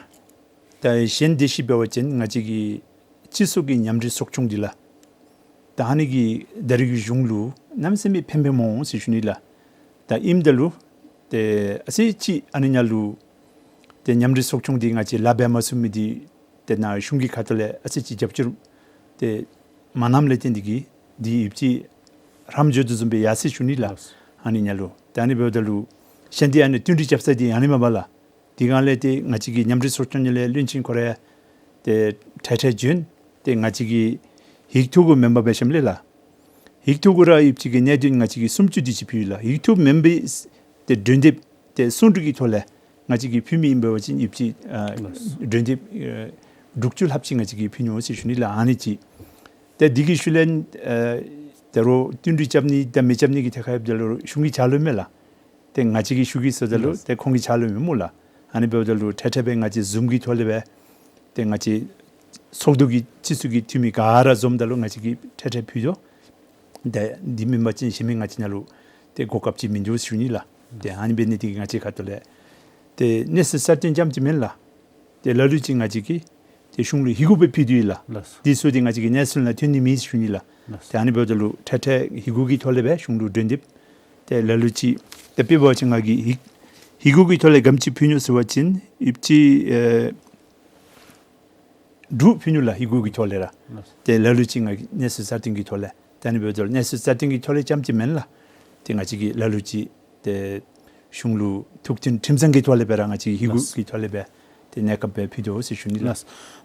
ད་གཞན་དེ་ཤེས་འབད་བ་ཅིན་ང་བཅས་ཀྱི་སྤྱི་ཚོགས་ཀྱི་མཉམ་འབྲེལ་ཚོགས་ཆུང་འདི་ལགས། ད་ཨ་ནི་གིས་ད་རེས་ཀྱི་གཞུང་ལུ་གནམ་མེད་ས་མེད་ཕན་ཕན་སྨོ་ཟེར་ཞུ་ནི་ལགས། ད་ཨིནམ་ད་ལུ་ཏེ་ཨ་ཙི་ཅིག་ཨ་ནི་ནང་ལུ་ཏེ་མཉམ་འབྲེལ་ཚོགས་ཆུང་འདི་ང་བཅས་ལཱ་འབད་མ་ཚུགས་མི་འདི་ཏེ་ནཱ་གཞུང་གི་ཁ་ཐུག་ལས་ཨ་ཙི་ཅིག་རྒྱབ་སྐྱོར་ཏེ་མ་གནངམ་ལས་བརྟེན་ཏེ་གིས་འདི་ཡུདཔ་ཅིག་རམ་འགྱོ་དོ་བཟུམ་སྦེ་ཡར་སོ་ཡི་ཟེར་ཞུ་ནི་ལགས། ཨ་ནི་ནང་ལུ་ད་ཨ་ནི་འབདཝ་ད་ལུ་གཞན་འདི་ཨ་ནི་བསྟུན་གྲོས་རྐྱབ་ས་འདི་ཨ་ནི་མས་པ་ལགས། དེ་སྒང་ལས་ཏེ་ང་བཅས་ཀྱི་མཉམ་འབྲེལ་ཚོགས་ཆུང་ནང་ལས་བློན་ཆེན་ཁོ་ར་ཏེ་ཐད་ཐད་བྱོན། ཏེ་ང་བཅས་ཀྱི་ཡིག་ཐོག་གི་མེམ་བར་འབད་ཞིནམ་ལས་ལགས། ཡིག་ཐོག་གུ་ར་ཡུདཔ་ཅིག་གི་གནད་དོན་ང་བཅས་ཀྱིས་སུམ་ཅུ་དེ་ཅིག་ཕུལ་ཡི་ལགས། ཡིག་ཐོག་མེན་པའི་ཏེ་གྲོས་འདེབས་ཏེ་གསུང་གྲོས་ཀྱི་ཐོག་ལས་ང་བཅས་ཀྱིས་ཕུལ་མི་ཨིན་པ་ཅིན་ཡུདཔ་ཅིག་ཨ་ལགས། གྲོས་འདེབས་ཨ་དྲུག་ཅུ་ལྷགཔ་ཅིག་ང་བཅས་ཀྱིས་ཕུལ་ནུག་ཟེར་ཞུ་ནི་ལགས། ཨ་ནི་ཅིག། ཏེ་འདི་གི་ཤུལ་ལས་ཨ་ད་རུང་བསྟུན་གྲོས་རྐྱབ་ནི་དང་མི་རྐྱབ་ནི་གི་ཐད་ཁར་ཡོདཔ་ད་ལུ་གཞུང་གི་ཕྱག་ལུ་མས་ལགས། ཏེ་ང་བཅས་ཀྱིས་ཞུ་གེ་ཟེརཝ་ད་ལུ་ལགས། ཏེ་ཁོང་གི་ཕྱག་ལུ་མེན་སྨོ་ལགས། ཨ་ནི་འབདཝ་ད་ལུ་ཐད་ཐད་སྦེ་ང་བཅས་ཛུམ་གྱི་ཐོག་ལས་སྦེ་ཏེ་ང་བཅས་ཚོགས་འདུ་གི་སྤྱི་ཚོགས་ཀྱི་འཐུས་མི་ག་ར་འཛོམས་ད་ལུ་ང་བཅས་ཀྱིས་ཐད་ཐད་ཕུལ་དོ། ཏེ་འདི་མེན་པ་ཅིན་གཞན་མི་ང་བཅས་ནང་ལུ་ཏེ་གོ་སྐབས་ཅིག་མིན་འདུག་ཟེར་ཞུ་ནི་ལགས། ཏེ་ཨ་ནི་འབད་ནི་དེ་གིས་ང་བཅས་ཁ་ཐུག་ལས་ཏེ་གནས་ཚུལ་གསར་བཏོན་རྐྱངམ་ཅིག་མེན་ལགས། ཏེ་ལ་ལུ་ཅིག་ང་བཅས་ཀྱིས་ཏེ་གཞུང་ལུ་ཡི་གུ་སྦེ་ཕུལ་དོ་ཡོད་ལགས། ལགས། དེ་ཚུ་འདི་ང་བཅས་ཀྱི་གནས་ཚུལ་ནང་ཐོན་ནི་མེད་ཟེར་ཞུ་ནི་ལགས། ལགས། ཏེ་ཨ་ནི་འབདཝ་ད་ལུ་ཐད་ཐད་ཡི་གུ་གི་ཐོག་ལས་སྦེ་གཞུང་ལུ་གྲོས་འདེབས་ཏེ་ལ་ལུ་ཅིག་ཏེ་དཔེ་འབད་བ་ཅིན་ང་གིས་ཡི་ཡི་གུ་གི་ཐོག་ལས་ག་དེམ་ཅིག་ཕུལ་ནུག་ཟེར་བ་ཅིན་ཡུདཔ་ཅིག་ཨེ་དྲུག་ཕུལ་ནུག་ལགས། ཡི་གུ་གི་ཐོག་ལས་ར། ལགས། ཏེ་ལ་ལུ་ཅིག་ང་གིས་གནས་ཚུལ་གསར་བཏོན་གྱི་ཐོག་ལས། ཏེ་ཨ་ནི་འབདཝ་ད་ལུ་གནས་ཚུལ་གསར་བཏོན་གྱི་ཐོག་ལས་རྐྱངམ་ཅིག་མེན་ལགས། ཏེ་ང་བཅས་ཀྱིས་ལ་ལུ་ཅིག་ཏེ་གཞུང་ལུ་ཐུགས་མཐུན་ཁྲིམས་གཙང་གི་ཐོག་ལས་སྦེ་ར་ང་བཅས་ཡི་གུ་ལགས། གི་ཐོག་ལས་སྦེ་ཏེ་གནས་སྐབས་སྦེ་ཕུལ་དོ་ཟེར་ཞུ་ནི་ལགས། ལགས།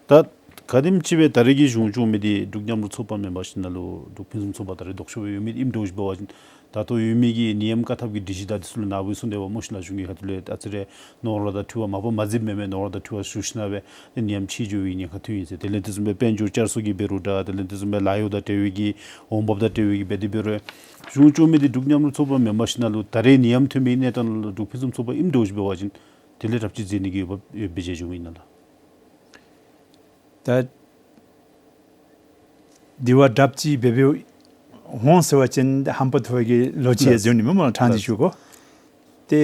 ད་ག་དེམ་ཅིག་སྦེ་ད་རེས་ཀྱི་གཞུང་སྐྱོང་མི་འདི་འབྲུག་མཉམ་རུབ་ཚོགས་པ་མེན་པར་ཞིནམ་ལས་འབྲུག་ཕུན་སུམ་ཚོགས་པ་ད་རེས་ལྡོག་ཕྱོགས་སྦེ་ཡོད་མི་ཨིནམ་འདྲཝ་ཅིག་འབད་བ་ཅིན་ད་ལྟོ་ཡོད་མི་གི་ནད་ཡམས་བཀག་ཐབས་ཀྱི་སྒྲིག་གཞི་དང་འདི་ཚུ་ལུ་ནཱ་བུ་གསུང་དེས་པ་སྨོ་ཤིག་ལགས། གཞུང་གི་ཁ་ཐུག་ལས་ཨ་ཙི་རེ་ནོར་བ་དང་འཁྲུལ་བ་མ་པ་མ་འཛེམ་མེན་མས། ནོར་བ་དང་འཁྲུལ་བ་ཞུགས་ཞིནམ་ལས་ནད་ཡམས་ཆད་འགྱོ་བའི་ཉེན་ཁ་ཐོན་ཡི་ཟེར། དེ་ལས་དེ་བཟུམ་སྦེ་དཔལ་འབྱོར་བསྐྱར་གསོ་གི་འབད་རུང་འདྲ། དེ་ལས་དེ་བཟུམ་སྦེ་ལཱ་གཡོག་དང་འབྲེལ་བའི་གི་འོང་འབབ་དང་འབྲེལ་བའི་གི་འབད་དེ་འབད་རུང་གཞུང་སྐྱོང་མི་འདི་འབྲུག་མཉམ་རུབ་ཚོགས་པ་མེན་པར་ཞིནམ་ལས་ད་རེས་ནད་ཡམས་ཐོན་མི་གནས་སྟངས་ལུ་འབྲུག་ཕུན་སུམ་ཚོགས་པ་ཨིནམ་འདྲཝ་ཅིག་འབད་བ་ཅིན་དེ་ལས་རབ་ཅིག་མཛད་ནི་གི་འོས་འབབ་ཡོདཔ་སྦེ་མཇལ་བྱུང་ཡི་ན་ལགས། ད་དེ་བ་དྲགཔ་ཅིག་འབད་འབདཝ་འོང་ཟེར་བ་ཅིན་ཧམ་པ་ཐོབ་པའི་ལོ་ཅིག་ཡང་ལགས། འཛོལ་ནི་མས་སྨོ་ལགས། ཕྲང་སྟེ་ལགས། ཞུ་དགོ། ཏེ་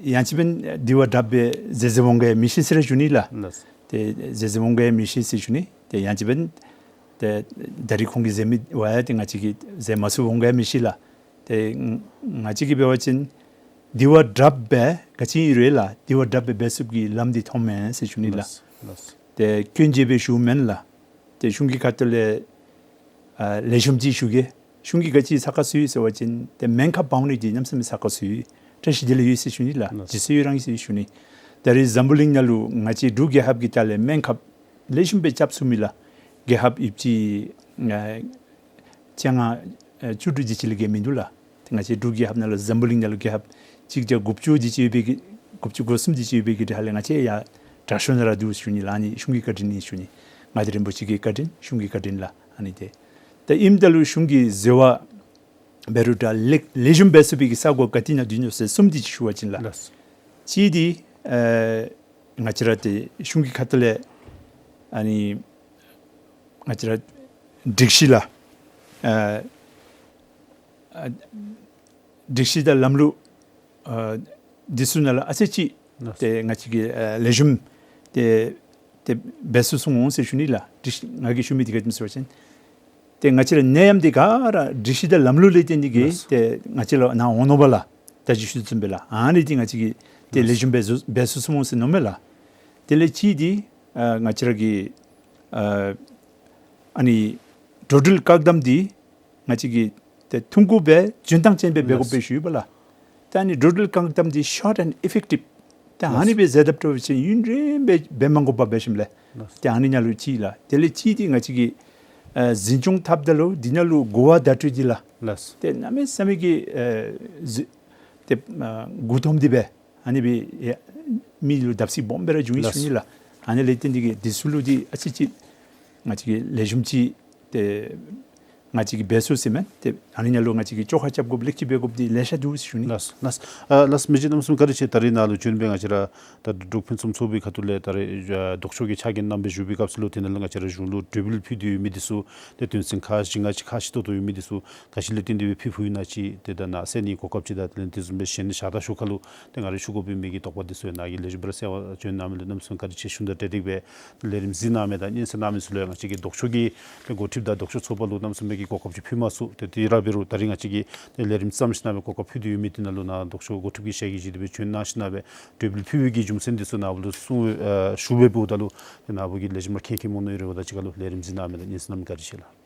ཡང་ཅིན་འབདན་དེ་བ་དྲགཔ་སྦེ་མཛད་མཛདཔ་འོང་ག་ཡང་མི་ཤེས་ཟེར་ར་ཞུ་ནི་ལགས། ལགས། ཏེ་མཛད་མཛདཔ་འོང་ག་ཡང་མི་ཤེས་ཟེར་ཞུ་ནི། ཏེ་ཡང་ཅིན་འབདན་ཏེ་ད་རེས་ཁོང་གིས་མཛད་མི་བ་ཡང་ཏེ་ང་བཅས་ཀྱིས་མཛད་མ་ཚུགསཔ་འོང་ག་ཡང་མི་ཤེས་ལགས། ཏེ་ང་བཅས་ཀྱིས་འབད་བ་ཅིན་དེ་བ་དྲགཔ་སྦེ་ག་ཅི་ཨིན་རུང་ལགས་དེ་བ་དྲགཔ་སྦེ་འབད་ཚུགསཔ་ཀྱི་ལམ་འདི་མཐོངམ་མས་ཟེར་ཞུ་ནི་ལགས། ལགས། ལགས། ཏེ་སྐྱོན་བརྗོད་སྦེ་ཞུཝ་མེན་ལགས། ཏེ་གཞུང་གི་ཁ་ཐུག་ལས་ཨ་ལེགས་ཤོམ་ཅིག་ཞུ་གེ། གཞུང་གིས་ག་ཅི་ས་ཁར་བཙུགས་ཡི་ཟེར་བ་ཅིན་ཏེ་སྨན་ཁབ་འབག་ནི་འདི་གནམ་མེད་ས་མེད་ས་ཁར་བཙུགས་ཡི། བཀྲ་ཤིས་བདེ་ལེགས་ཡོད་ཟེར་ཞུ་ནི་ལགས། ལགས། ཇི་སྲིད་ཡོད་རང་ཡོད་ཟེར་ཞུ་ནི། ད་རེས་འཛམ་བུ་གླིང་ནང་ལུ་ང་བཅས་འབྲུག་རྒྱལ་ཁབ་ཀྱི་ཐད་ལས་སྨན་ཁབ་ལེགས་ཤོམ་སྦེ་རྐྱབ་ཚུགས་མི་ལགས་རྒྱལ་ཁབ་ཡུདཔ་ཅིག་ཨ་བཅོ་ལྔ་ཨ་བཅུ་དྲུག་དེ་ཅིག་ལས་བརྒལ་མིན་འདུག་ལགས། ཏེ་ང་བཅས་འབྲུག་རྒྱལ་ཁབ་ནང་ལུ་འཛམ་བུ་གླིང་ནང་ལུ་རྒྱལ་ཁབ་གཅིག་བརྒྱ་དགུ་བཅུ་དེ་ཅིག་ཡོད་པའི་གི་དགུ་བཅུ་གོ་གསུམ་དེ་ཅིག་ཡོད་པའི་གི་གྲས་ལས་ང་བཅས་ཡར་དྲག་ཤོས་ནང་ར་འདུག་ཞུ་ནི་ལགས། ཨ་ནི་གཞུང་གི་བཀའ་དྲིན་ཨིན་ཞུ་ནི། མངའ་བདག་རིན་པོ་ཆེ་གི་བཀའ་དྲིན་གཞུང་གི་བཀའ་དྲིན་ལགས། ཨ་ནི་ཏེ་ད་ཨིནམ་ད་ལུ་གཞུང་གིས་འཛོལ་བ་འབད་རུང་འདྲ་ལེགས་ལེགས་ཤོམ་འབད་ཚུགས་པའི་གི་ས་གོ་ག་ཏེ་ནང་འདུག་ནོ་ཟེར་གསུམ་དེ་ཅིག་ཞུ་བ་ཅིན་ལགས། ལགས། གཅིག་འདི་ཨ་ང་བཅས་ར་ཏེ་གཞུང་གི་ཁ་ཐུག་ལས་ཨ་ནི་ང་བཅས་ར་སྒྲིག་གཞི་ལགས། ཨ་ཨ་སྒྲིག་གཞི་དང་ལམ་ལུགས་ཨ་འདི་ཚུ་ནང་ལུ་ཨ་ཙི་ཅིག་ལགས། ཏེ་ང་བཅས་ཀྱིས་ཨ་ལེགས་ཤོམ་ཏེ་ ཏེ་འབད་ཚུགས་ཚུགས་འོང་ཟེར་ཞུ་ནི་ལགས། སྒྲིག་གཞི་ང་གིས་ཞུ་མི་འདི་ག་ཅི་སྨོ་ཟེར་བ་ཅིན་ཏེ་ང་བཅས་ར་ནད་ཡམས་འདི་ག་ར་སྒྲིག་གཞི་དང་ལམ་ལུགས་ལས་བརྟེན་ཏེ་གིས་ལགས། ཏེ་ང་བཅས་ལུ་ནཱ་འོང་ནུག་པ་ལགས། ད་ཅི་ཞུ་ཚུགས་པས་ལགས། ཨ་ནི་འདི་ང་བཅས་ཀྱིས་ཏེ་ལེགས་ཤོམ་སྦེ་བཟོ་འབད་ཚུགས་ཚུགས་འོང་ཟེར་མནོཝ་མས་ལགས། དེ་ལས་གཅིག་འདི་ཨ་ང་བཅས་ར་གི་ཨ་ཨ་ནི་འགྲོ་འགྲུལ་བཀག་དམ་འདི་ང་བཅས་ཀྱིས་ཏེ་ཐུང་ཀུ་སྦེ་འཇོན་ཐང་ཅན་སྦེ་འབད་དགོ་པས་ཞུ་ཡི་པ་ལགས། ད་ཨ་ནི་འགྲོ་འགྲུལ་བཀག་དམ་འདི་ཤོཊ་ཨེནཌ་ཨི་ཕེག་ཊིབ། ད་ཨ་ནི་སྦེ་མཛད་དཔ་འདྲཝ་ཅིན་ཡུན་རིངམོ་སྦེ་འབད་མ་དགོ་པར་འབད་ཞིནམ་ལས། ཏེ་ཨ་ནི་ནང་ལུ་གཅིག་ལགས། དེ་ལས་གཅིག་འདི་ང་བཅས་ཀྱིས་ཨ་འཛིན་སྐྱོང་འཐབ་ད་ལུ་འདི་ནང་ལུ་གོ་བ་བརྡ་སྤྲོད་འདི་ལགས། ཏེ་གནམ་མེད་ས་མེད་ཀྱི་ཨ་ཟི་ཏེ་ཨ་མགུ་འཐོམ་སྟེ་སྦེ་ཨ་ནི་སྦེ་ཡ་མི་ལུ་བརྡབ་གསིག་སྦོམ་སྦེ་ར་འབྱུང་ཡི་ཞུ་ནི་ལགས། ཨ་ནི་ལས་བརྟེན་ཏེ་གིས་འདི་ཚུ་ལུ་འདི་ཨ་ཙི་ཅིག་ང་བཅས་ཀྱིས་ལེགས་ཤོམ་ཅིག་ཏེ་ང་བཅས་ཀྱིས་འབད་ཚུགས་ཟེར་མས། ཏེ་ཨ་ནི་ནང་ལུ་ང་བཅས་ཀྱིས་བཅོ་ཁ་རྐྱབ་དགོཔ་ལེགས་ཅིག་འབད་དགོཔ་འདི་ལེ་ཤ་འདུག་ཟེར་ཞུ་ནི། ལགས་ལགས། ཨ་ལགས་མི་རྗེ་གནམ་མེད་ས་མེད་བཀའ་དྲིན་ཆེ། ད་རིས་ནཱ་ལུ་བྱོན་སྦེ་ང་བཅས་ར་ད་འབྲུག་ཕུན་སུམ་ཚོགས་པའི་ཁ་ཐུག་ལས་ད་རིས་ཨ་ལྡོག་ཕྱོགས་ཀྱི་ཁ་སྐད་གནང་སྦེ་ཞུ་བའི་སྐབས་སུ་ལུ་དེ་ནང་ལུ་ང་བཅས་ར་གཞུང་ལུ་གྲོས་འབུལ་ཕུལ་ཏེ་ཡོད་མི་འདི་ཚུ་ཏེ་དོན་ཚན་ཁག་བཞི་ལྔ་ཅིག་ཁག་ཆེ་ཏོག་ཏོ་ཡོད་མི་འདི་ཚུ་ག་ཅི་ལས་བརྟེན་ཏེ་སྦེ་ཕུལ་ཕུལཝ་ཨིན་ན་ཅིག་ཏེ་ད་ནཱ་གསན་ནིའི་གོ་སྐབས་ཅིག་དང་དེ་ལས་དེ་བཟུམ་སྦེ་གཞན་ནི་ཞག་དང་ཞོར་ཁ་ལུ་ཏེ་ང་རའི་ཞུ་དགོ་པའི་མི་གི་དོགས་པ་འདི་ཚུ་ཡང་ནཱ་གིས་ལེགས་ཤོམ་སྦེ་ར་གསལ་བར་བྱོན་གནང་མི་ལུ་གནམ་མེད་ས་མེད་བཀའ་དྲིན་ཆེ་ཞུ་ནི་དང་འབྲེལ་ཏེ་སྦེ་ལས་རིམ་གཟིགས་གནང་མི་དང་སྙན་གསན་གནང་མི་ཚུ་ལུ་ཡང་ང་བཅས་ཀྱི་ལྡོག་ཕྱོགས་ཀྱི་ཏེ་འགོ་ཁྲིདཔ་དང་ལྡོག་ཕྱོགས་ཚོགས་པ་ལུ་གནམ་མེད་ས་མེད་ཀྱི་གོ་སྐབས་ཅིག་ཕུལ་མ་ཚུགས། ཏེ་དེ་ར་འབད་རུང་ད་རིས་ང་བཅས་ཀྱིས་ཏེ་ལས་རིམ་བརྩམས་ཞིནམ་སྦེ་གོ་སྐབས་ཕུལ་ཏེ་ཡོད་མི་འདི་ནང་ལུ་ནཱ་ལྡོག་ཕྱོགས་འགོ་ཁྲིདཔ་གི་ཞལ་གྱིས་བཞེས་ཏེ་སྦེ་བྱོན་གནང་ཞིནམ་སྦེ་གྲོས་འབུལ་ཕུལ་བའི་གི་རྒྱུ་མཚན་འདི་ཚུ་ནཱ་ལུ་གསུང་ཨ་ཞུ་སྦེ་འབདཝ་ད་ལུ་ཏེ་ནཱ་བུ་གིས་ལེགས་ཤོམ་སྦེ་མཁྱེན་མཁྱེནམ་འོང་མནོ་ཡི། རེ་བ་དང་གཅིག་ཁར་ལུ་ལས་རིམ་གཟིགས་གནང་མི་དང་སྙན་གསན་གནང་མི་བཀའ་དྲིན་ཆེ་ལགས།